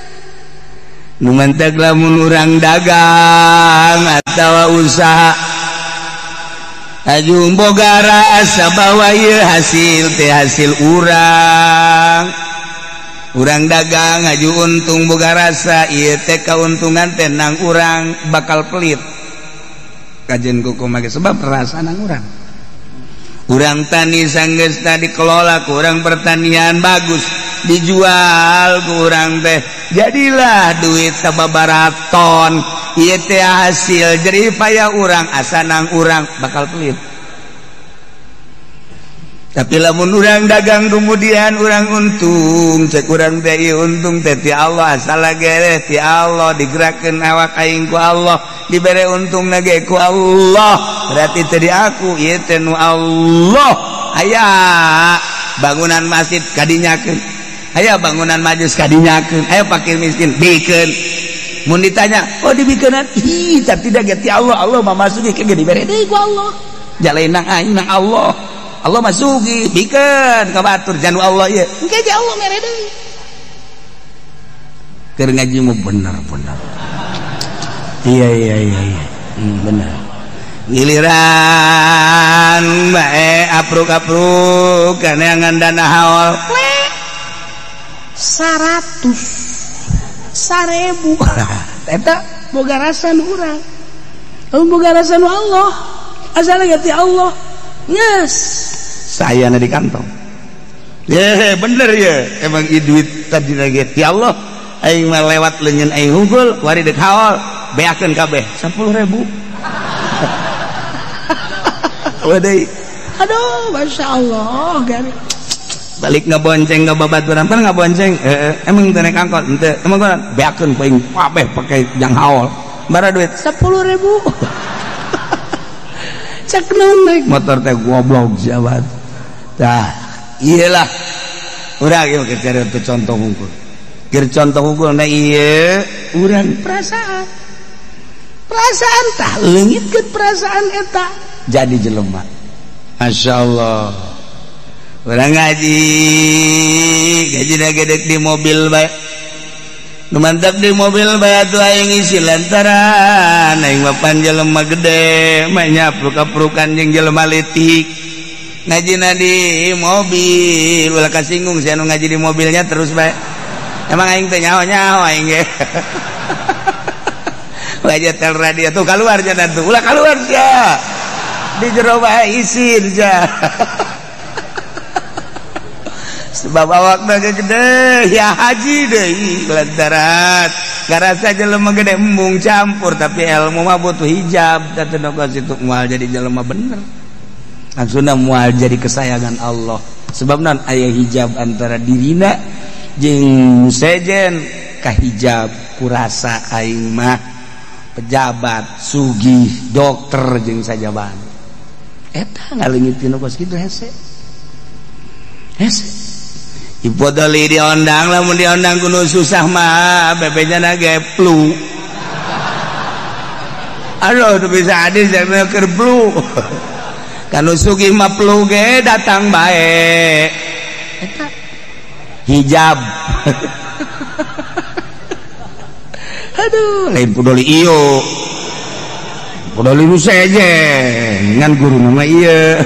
Nu mantek lamun urang dagang atawa usaha aju boga rasa bahwa ieu hasil teh hasil urang. Urang dagang aju untung boga rasa ieu teh kauntungan teh nang urang bakal pelit. Kajen kuku make sebab rasa nang urang. Urang tani sanggeusna dikelola ku urang pertanian bagus, dijual ku urang teh jadilah duit sababaraton. Ieu teh hasil jerih payah urang asa nang urang bakal pelit. Tapi lamun urang dagang kemudian urang untung, cek urang teh ieu untung teh ti Allah, asal gereh ti Allah, digerakkeun awak aing ku Allah, dibere untungna ge ku Allah, berarti teh di aku ieu teh nu Allah. Aya bangunan masjid kadinyakeun, aya bangunan majlis kadinyakeun, aya fakir miskin bikeun. Mun ditanya, oh dibikeunan, ih tapi da ge ti Allah, Allah mah masuki ke ge dibere deui ku Allah. Jalain nang aing nang Allah. Allah masuki bikeun ka batur janu Allah ieu. Engke ge Allah mere deui. Keur ngaji mah bener-bener. Iya iya iya iya. Bener. Giliran bae apruk-apruk kaneangan dana haol. 100 1000. Eta boga rasa nu urang. Lamun boga rasa nu Allah, asal ge ti Allah. Yes, saya na di kantong. Ye, bener ya. Emang i duit tadi lagi ti Allah. Aing mah lewat leungeun aing hungkul, wari deuk haol, beakeun kabeh 10.000. Wadai. Aduh, Masya Allah, gari. Balik ngebonceng ka babaturan, pan ngabonceng. Emang teu naik angkot, henteu. Emang kunaon? Beakeun ku aing kabeh pake jang haol. Bara duit 10.000. Cek naon naik motor teh goblok jabat. Tah, iyalah. Urang ieu keur cari contoh hungkul. Keur contoh hungkul na ieu urang perasaan. Perasaan tah leungitkeun perasaan eta jadi jelema. Masya Allah. Urang ngaji, gajina gedek di mobil bae. Nu mantap di mobil bae atuh aing isi lantaran aing mah pan jelema gede, mah nyapruk-aprukan jeung jelema leutik. Ngajina di mobil, ulah kasinggung sia nu ngaji di mobilnya terus bae. Emang aing teh nyaho-nyaho aing ge. Wajah tel radio tuh keluar jangan tuh, ulah keluar sia. Di jero bae isin sia. Sebab awakna ge gede ya haji deui lantaran ngarasa jelema gede embung campur tapi ilmu mah butuh hijab da teu situ moal jadi jelema bener. Langsungna moal jadi kesayangan Allah. Sebab naon aya hijab antara dirina jeung sejen kahijab kurasa aing mah pejabat sugih dokter jeung sajaban. Eta ngaleungit tina kos kitu hese. Hese. Ipodoli diondang, lamun diondang kudu susah mah bebenya ge plu. Aduh teu bisa hadis jangan keur plu. Kanu sugih mah plu ge datang bae. Eta hijab. Aduh, lain pudoli ieu. Pudoli nu sejen, ngan guru mah ieu.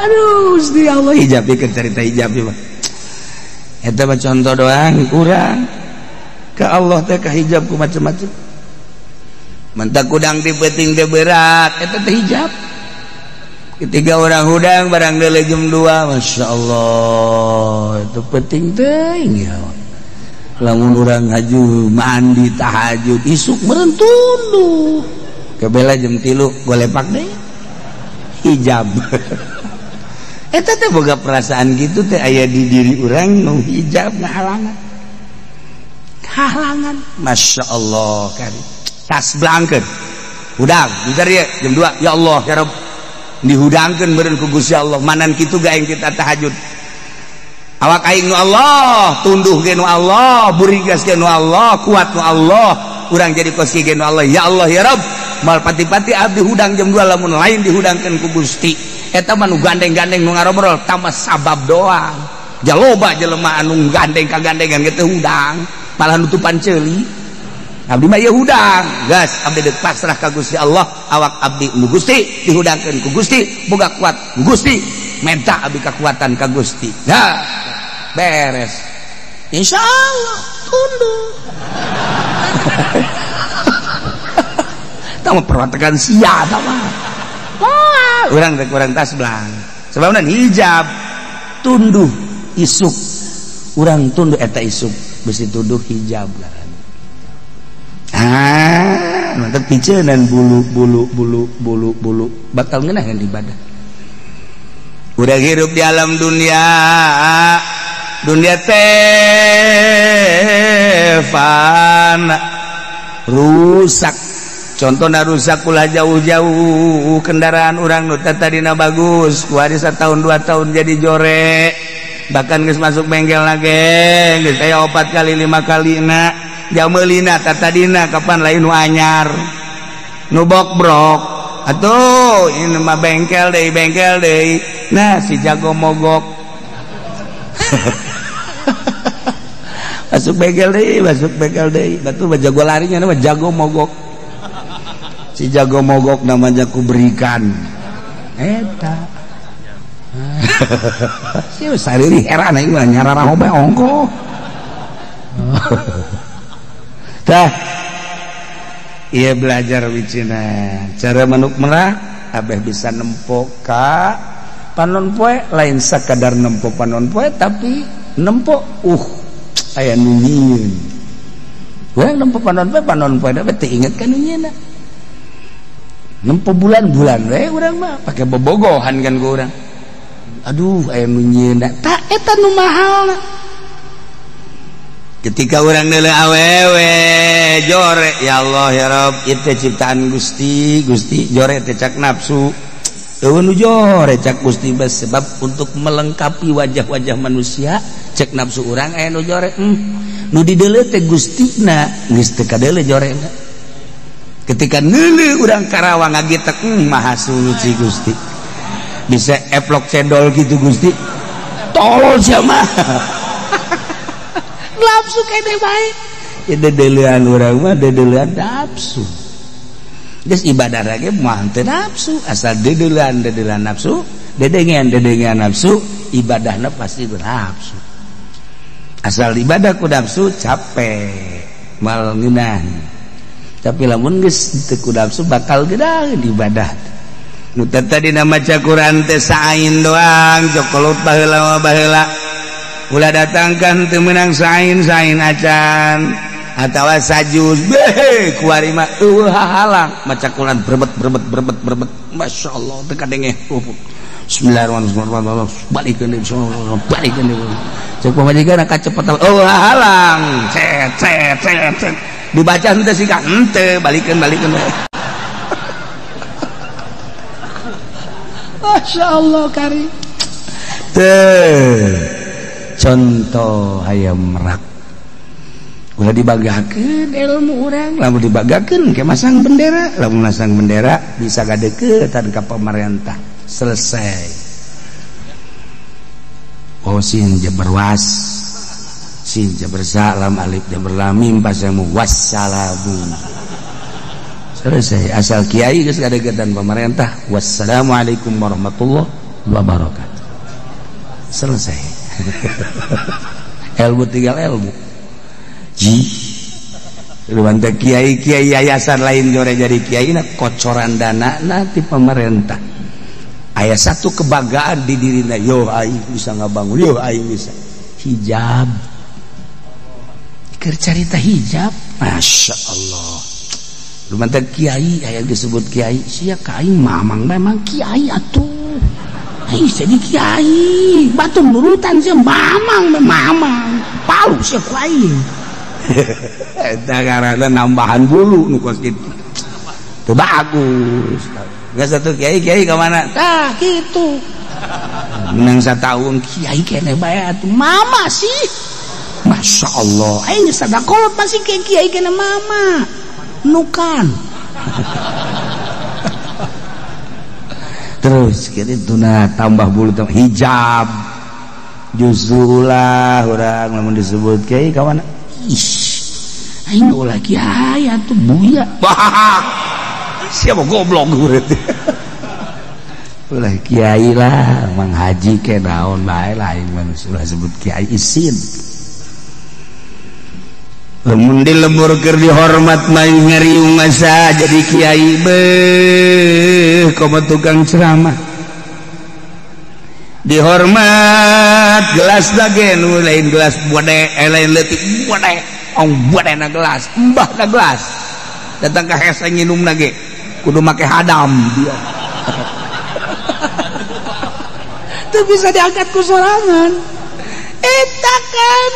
Aduh, Gusti Allah hijab ieu cerita hijab ieu mah. Eta mah contoh doang urang. Ka Allah teh ka hijab ku macem-macem. Mentak kudang di peuting teh berat, eta teh hijab. Ketiga orang hudang barang deuleu jam 2, Masya Allah, itu penting teuing ya. Lamun urang haju mandi tahajud isuk meureun tunduh. Kebela jam 3 golepak deui. Hijab. Eta teh boga perasaan gitu teh aya di diri urang nu hijab ngahalangan. Halangan. Masya Allah kari. Tas blangkeun. Hudang, bentar ya jam 2. Ya Allah, ya Rabb. Dihudangkeun meureun ku Gusti Allah. Manan kitu ga aing kita tahajud. Awak aing nu Allah, tunduh ge nu Allah, burigas ge nu Allah, kuat nu Allah, urang jadi kos ge nu Allah. Ya Allah ya Rabb. Mal pati-pati abdi hudang jam 2 lamun lain dihudangkeun ku Gusti. Eta mah nu gandeng-gandeng nu ngarobrol tambah sabab doang. Jaloba jelema anu gandeng kagandengan ge teu hudang, malah nutupan ceuli. Abdi mah ieu hudang, gas abdi deuk pasrah ka Gusti Allah, awak abdi nu Gusti dihudangkeun ku Gusti, boga kuat ku Gusti, menta abdi kekuatan ka Gusti. Nah, beres. Insyaallah tunduk. Tah mah perwatekan sia tah mah. Wah, urang teh kurang tas belang. Sebabna hijab tunduh isuk. Urang tunduh eta isuk besi tunduh hijab ngaranna. Ah, mantap picenan bulu bulu bulu bulu bulu bakal ngeunaheun ibadah. Udah hirup di alam dunia, dunia teh fana rusak. Contohna rusak ulah jauh-jauh kendaraan urang nu tadina bagus, kuari satahun 2 tahun jadi jorek. Bahkan geus masuk bengkel lagi, geus aya 4 kali 5 kali na. Jamelina tatadina kapan lain nu anyar nu bokbrok atuh ini mah bengkel deui nah si jago mogok masuk bengkel deui batu mah jago larinya mah jago mogok si jago mogok namanya ku berikan eta si sariri heran aing mah nyarara hobe ongkoh. Tah, ia belajar wicina cara manuk merak abeh bisa nempo ka panon poe, lain sakadar nempo panon poe tapi nempo aya nu nyieun. Urang nempo panon poe da teu inget ka nu nyieunna. Nempo bulan-bulan we urang mah pake bobogohan kan ku urang. Aduh aya nu nyieunna, tah eta nu mahalna. Ketika orang nele awewe jore ya Allah ya Rob itu ciptaan Gusti Gusti jore teh cak nafsu eueun nu jore cak Gusti sebab untuk melengkapi wajah-wajah manusia cek nafsu urang aya nu jore nu dideuleu teh Gustina geus teu kadeuleu jorena. Ketika neuleuh urang Karawang ngagitek maha suci Gusti bisa eplok cendol gitu Gusti tolol sia mah. Nafsu kene bae ya dedelean urang mah dedelean nafsu geus ibadah lagi mah teu nafsu asal dedelean dedelean nafsu dedengean dedengean nafsu ibadahna pasti bernafsu asal ibadah ku nafsu capek mal ngeunah tapi lamun geus teu ku nafsu bakal geunah ibadah nu tadina maca Quran teh sain doang jokolot baheula mah baheula ulah datangkan teu meunang sain-sain acan atawa sajuz beh kuari mah eueuh hahalang maca Quran berbet berbet berbet berbet masyaallah teu kadenge. Bismillahirrahmanirrahim balikeun deui balikeun deui cek pamajikan kacepetan eueuh hahalang cet cet cet cet dibaca henteu sih ka henteu balikeun balikeun. Masyaallah kari teh contoh hayam merak ulah dibagakeun ilmu urang lamun dibagakeun ke masang bendera lamun masang bendera bisa gadeukeutan ka pamarentah selesai. Oh sin jabar was sin jabar sa lam alif jabar lam mim pasamu wassalamu selesai asal kiai geus gadeukeutan pamarentah wassalamualaikum warahmatullahi wabarakatuh selesai. Ilmu tinggal ilmu. Ji. Luwanta kiai-kiai yayasan lain jore jadi kiai na kocoran dana na ti pemerintah. Aya satu kebanggaan di dirina, yo aing bisa ngabangun, yo aing bisa. Hijab. Keur carita hijab, Masya Allah. Luwanta kiai aya disebut kiai, sia ka aing mamang memang kiai atuh. Aing jadi kiai, batu nurutan sih mamang mamang, palu sih ku aing. Eta karena nambahan bulu nu kos kitu. Teu bagus. Geus satu kiai kiai ka mana? Tah kitu. Menang satahun kiai keneh bae atuh mama sih. Masya Allah, aing geus sadakolot pasti kiai keneh mama. Nukan. Terus kitu nah tambah bulu tambah hijab. Justru ulah urang lamun disebut kiai kawan. Ih, aing ulah kiai atuh buya. Wah, siapa goblok urang teh. Ulah kiai lah, Mang Haji ke naon bae lain manusia ulah sebut kiai isin. Lamun di lembur keur dihormat mah ngariung masa jadi kiai beuh komo tukang ceramah. Dihormat gelas lagi nu lain gelas bode lain leutik bode ong bode na gelas mbah na gelas datang ka hese nginum lagi kudu make hadam dia. Teu bisa diangkat ku sorangan eta kan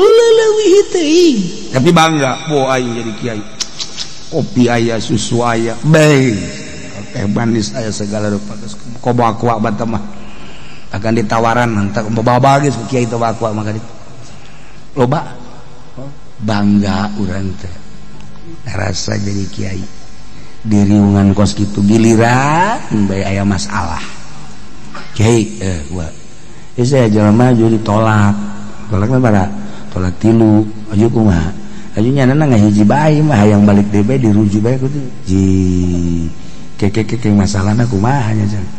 leuwih teuing tapi bangga bo aing jadi kiai kopi aya susu aya bae teh manis aya segala rupa komo aqua bata mah akan ditawaran entak bawa geus kiai teh aqua maka ditu loba bangga urang teh rasa jadi kiai diriungan kos kitu giliran bae aya masalah kiai gua saya jelema maju ditolak tolakna bara tolak tilu aju kumaha aju nyanana ngahiji bae mah hayang balik deui bae dirujuk bae kudu ji keke masalahna kumaha nya cenah.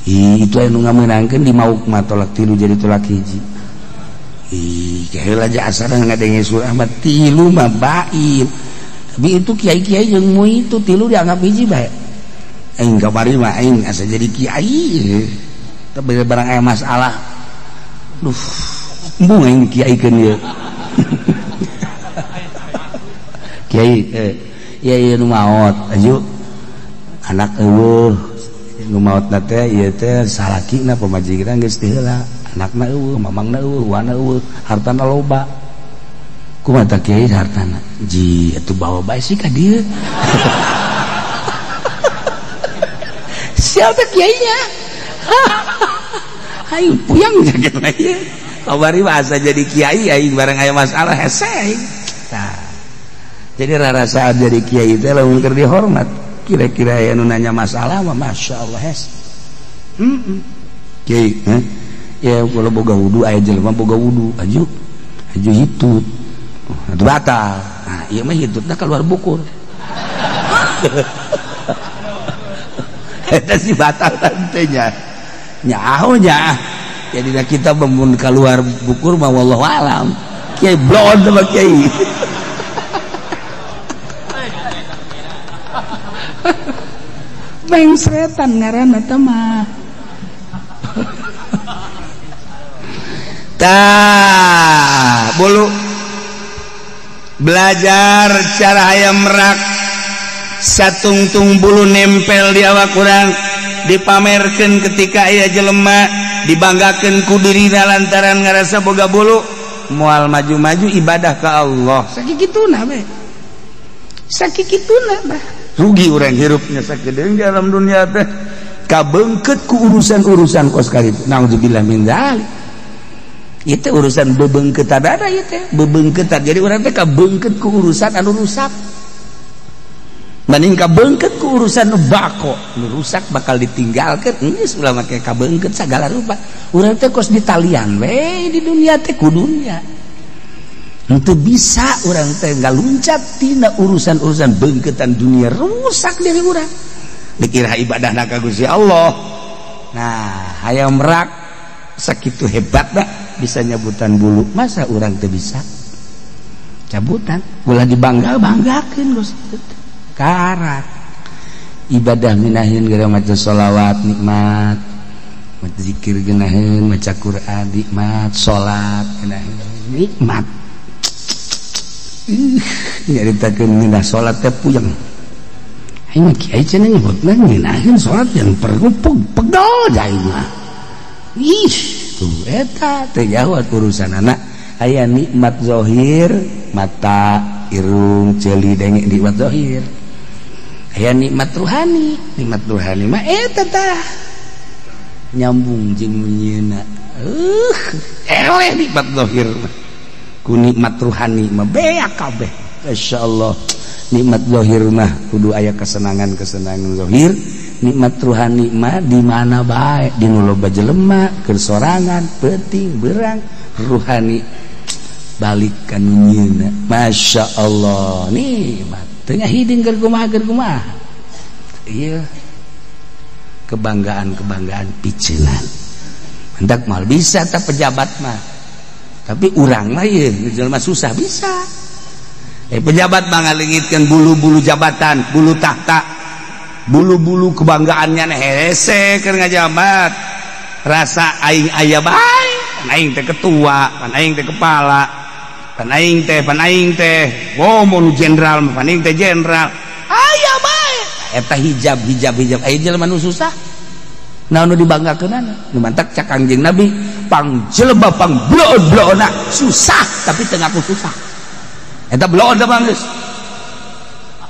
Ih, itu anu ngamenangkeun di mauk mah tolak tilu jadi tolak hiji. Ih, heula aja asana ngadenge surah mah tilu mah bain. Tapi itu kiai-kiai jeung mu itu tilu dianggap hiji bae. Aing kamari mah aing asa jadi kiai. Tapi barang aya masalah. Duh, embung aing kiaikeun ieu. Kiai ieu ieu nu maot aju anak eueuh nu maotna teh ieu teh salakina pamajikan geus teu heula anakna eueuh mamangna eueuh wana eueuh hartana loba kumaha tah kiai hartana ji atuh bawa bae sih ka dieu. Siapa kiainya? Aing puyang jaga ieu kabari bahasa jadi kiai aing bareng aya masalah hese aing. Tah jadi rarasaan jadi kiai teh lamun keur dihormat kira-kira aya nu nanya masalah mah masyaallah hes. Kiai ya kalau boga wudu aya jelema boga wudu aju aju hitut atuh batal. Nah ieu mah hitutna keluar bukur. Eta si batal tantenya nyaho nya. Jadi kita memun keluar bukur mah wallahu alam kiai blon sama kiai. Mengsretan ngaranna teh mah. Tah, bulu belajar cara hayam merak satungtung bulu nempel di awak urang dipamerkeun ketika aya jelema dibanggakeun ku dirina lantaran ngarasa boga bulu moal maju-maju ibadah ka Allah. Sakikituna we. Sakikituna bah. Rugi urang hirupnya sakedeung di alam dunia teh kabeungkeut ku urusan-urusan kos karitu. Naudzubillah min dzalik. Ieu teh urusan bebeungkeutan ada ieu teh bebeungkeutan. Jadi urang teh kabeungkeut ku urusan anu rusak. Mending kabeungkeut ku urusan nu bako, nu rusak bakal ditinggalkeun. Geus ulah make kabeungkeut sagala rupa. Urang teh kos ditalian we di dunia teh ku dunia. Untuk bisa orang teh ngaluncat tina urusan-urusan beungkeutan dunia rusak diri urang. Dikira ibadahna ka Gusti Allah. Nah, hayam merak sakitu hebatna bisa nyabutan bulu. Masa urang teu bisa? Cabutan, ulah dibangga-banggakeun Gusti. Karak. Ibadah minahin gara maca sholawat nikmat, maca zikir geunaheun, maca Quran nikmat, salat geunaheun nikmat. Nyaritakeun ngeunah salat teh puyeng. Aing mah kiai cenah nyebutna ngeunaheun salat yang perlu pegel aing mah. Ih, tuh eta teh jauh urusanana. Aya nikmat zahir, mata, irung, ceuli, denge nikmat zahir. Aya nikmat ruhani mah eta tah. Nyambung jeung nyeuna. Eleh nikmat zahir mah. Ku nikmat ruhani mah beak kabeh. Masyaallah. Nikmat zahir mah kudu aya kesenangan-kesenangan zahir, Nikmat ruhani mah di mana bae, di nu loba jelema, keur sorangan, peuting, berang, ruhani balik ka nu nyieunna. Masya Allah, nikmat. Teu ngahiding keur kumaha keur kumaha. Iya. Kebanggaan-kebanggaan piceunan. Hendak mal bisa ta pejabat mah. Tapi urang mah ieu jelema susah bisa. Pejabat mah ngalengitkeun bulu-bulu jabatan, bulu tahta, bulu-bulu kebanggaannya hese keur ngajabat. Rasa aing aya bae, pan aing teh ketua, pan aing teh kepala, pan aing teh, oh mun jenderal, pan aing teh jenderal. Aya bae. Eta hijab hijab hijab aya jelema nu susah. Naon nu dibanggakeunana? Nu mantak cak Kangjeng Nabi, pang jelema pang bloon-bloonna susah tapi teu ngaku susah. Eta bloon da bang geus.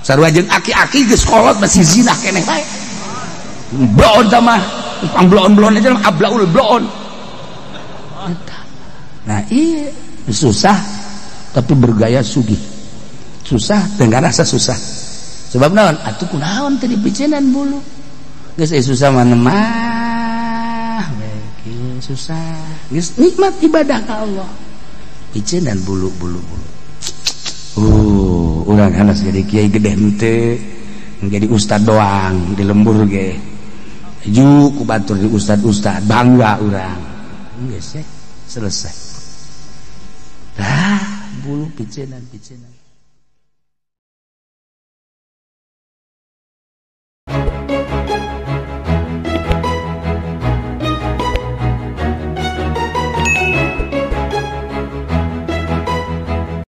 Sarua jeung aki-aki geus kolot masih zina keneh bae. Bloon da mah, pang bloon-bloon aja ablaul bloon. Eta. Nah, iya susah tapi bergaya sugih. Susah teu ngarasa susah. Sebab naon? Atuh kunaon teh dipiceunan bulu. Geus susah mah mah we susah. Geus nikmat ibadah ka Allah. Piceunan bulu-bulu bulu. Urang hanas jadi kiai gede henteu, jadi ustad doang di lembur ge. Ju ku batur di ustad-ustad bangga urang. Geus selesai. Tah bulu piceunan-piceunan.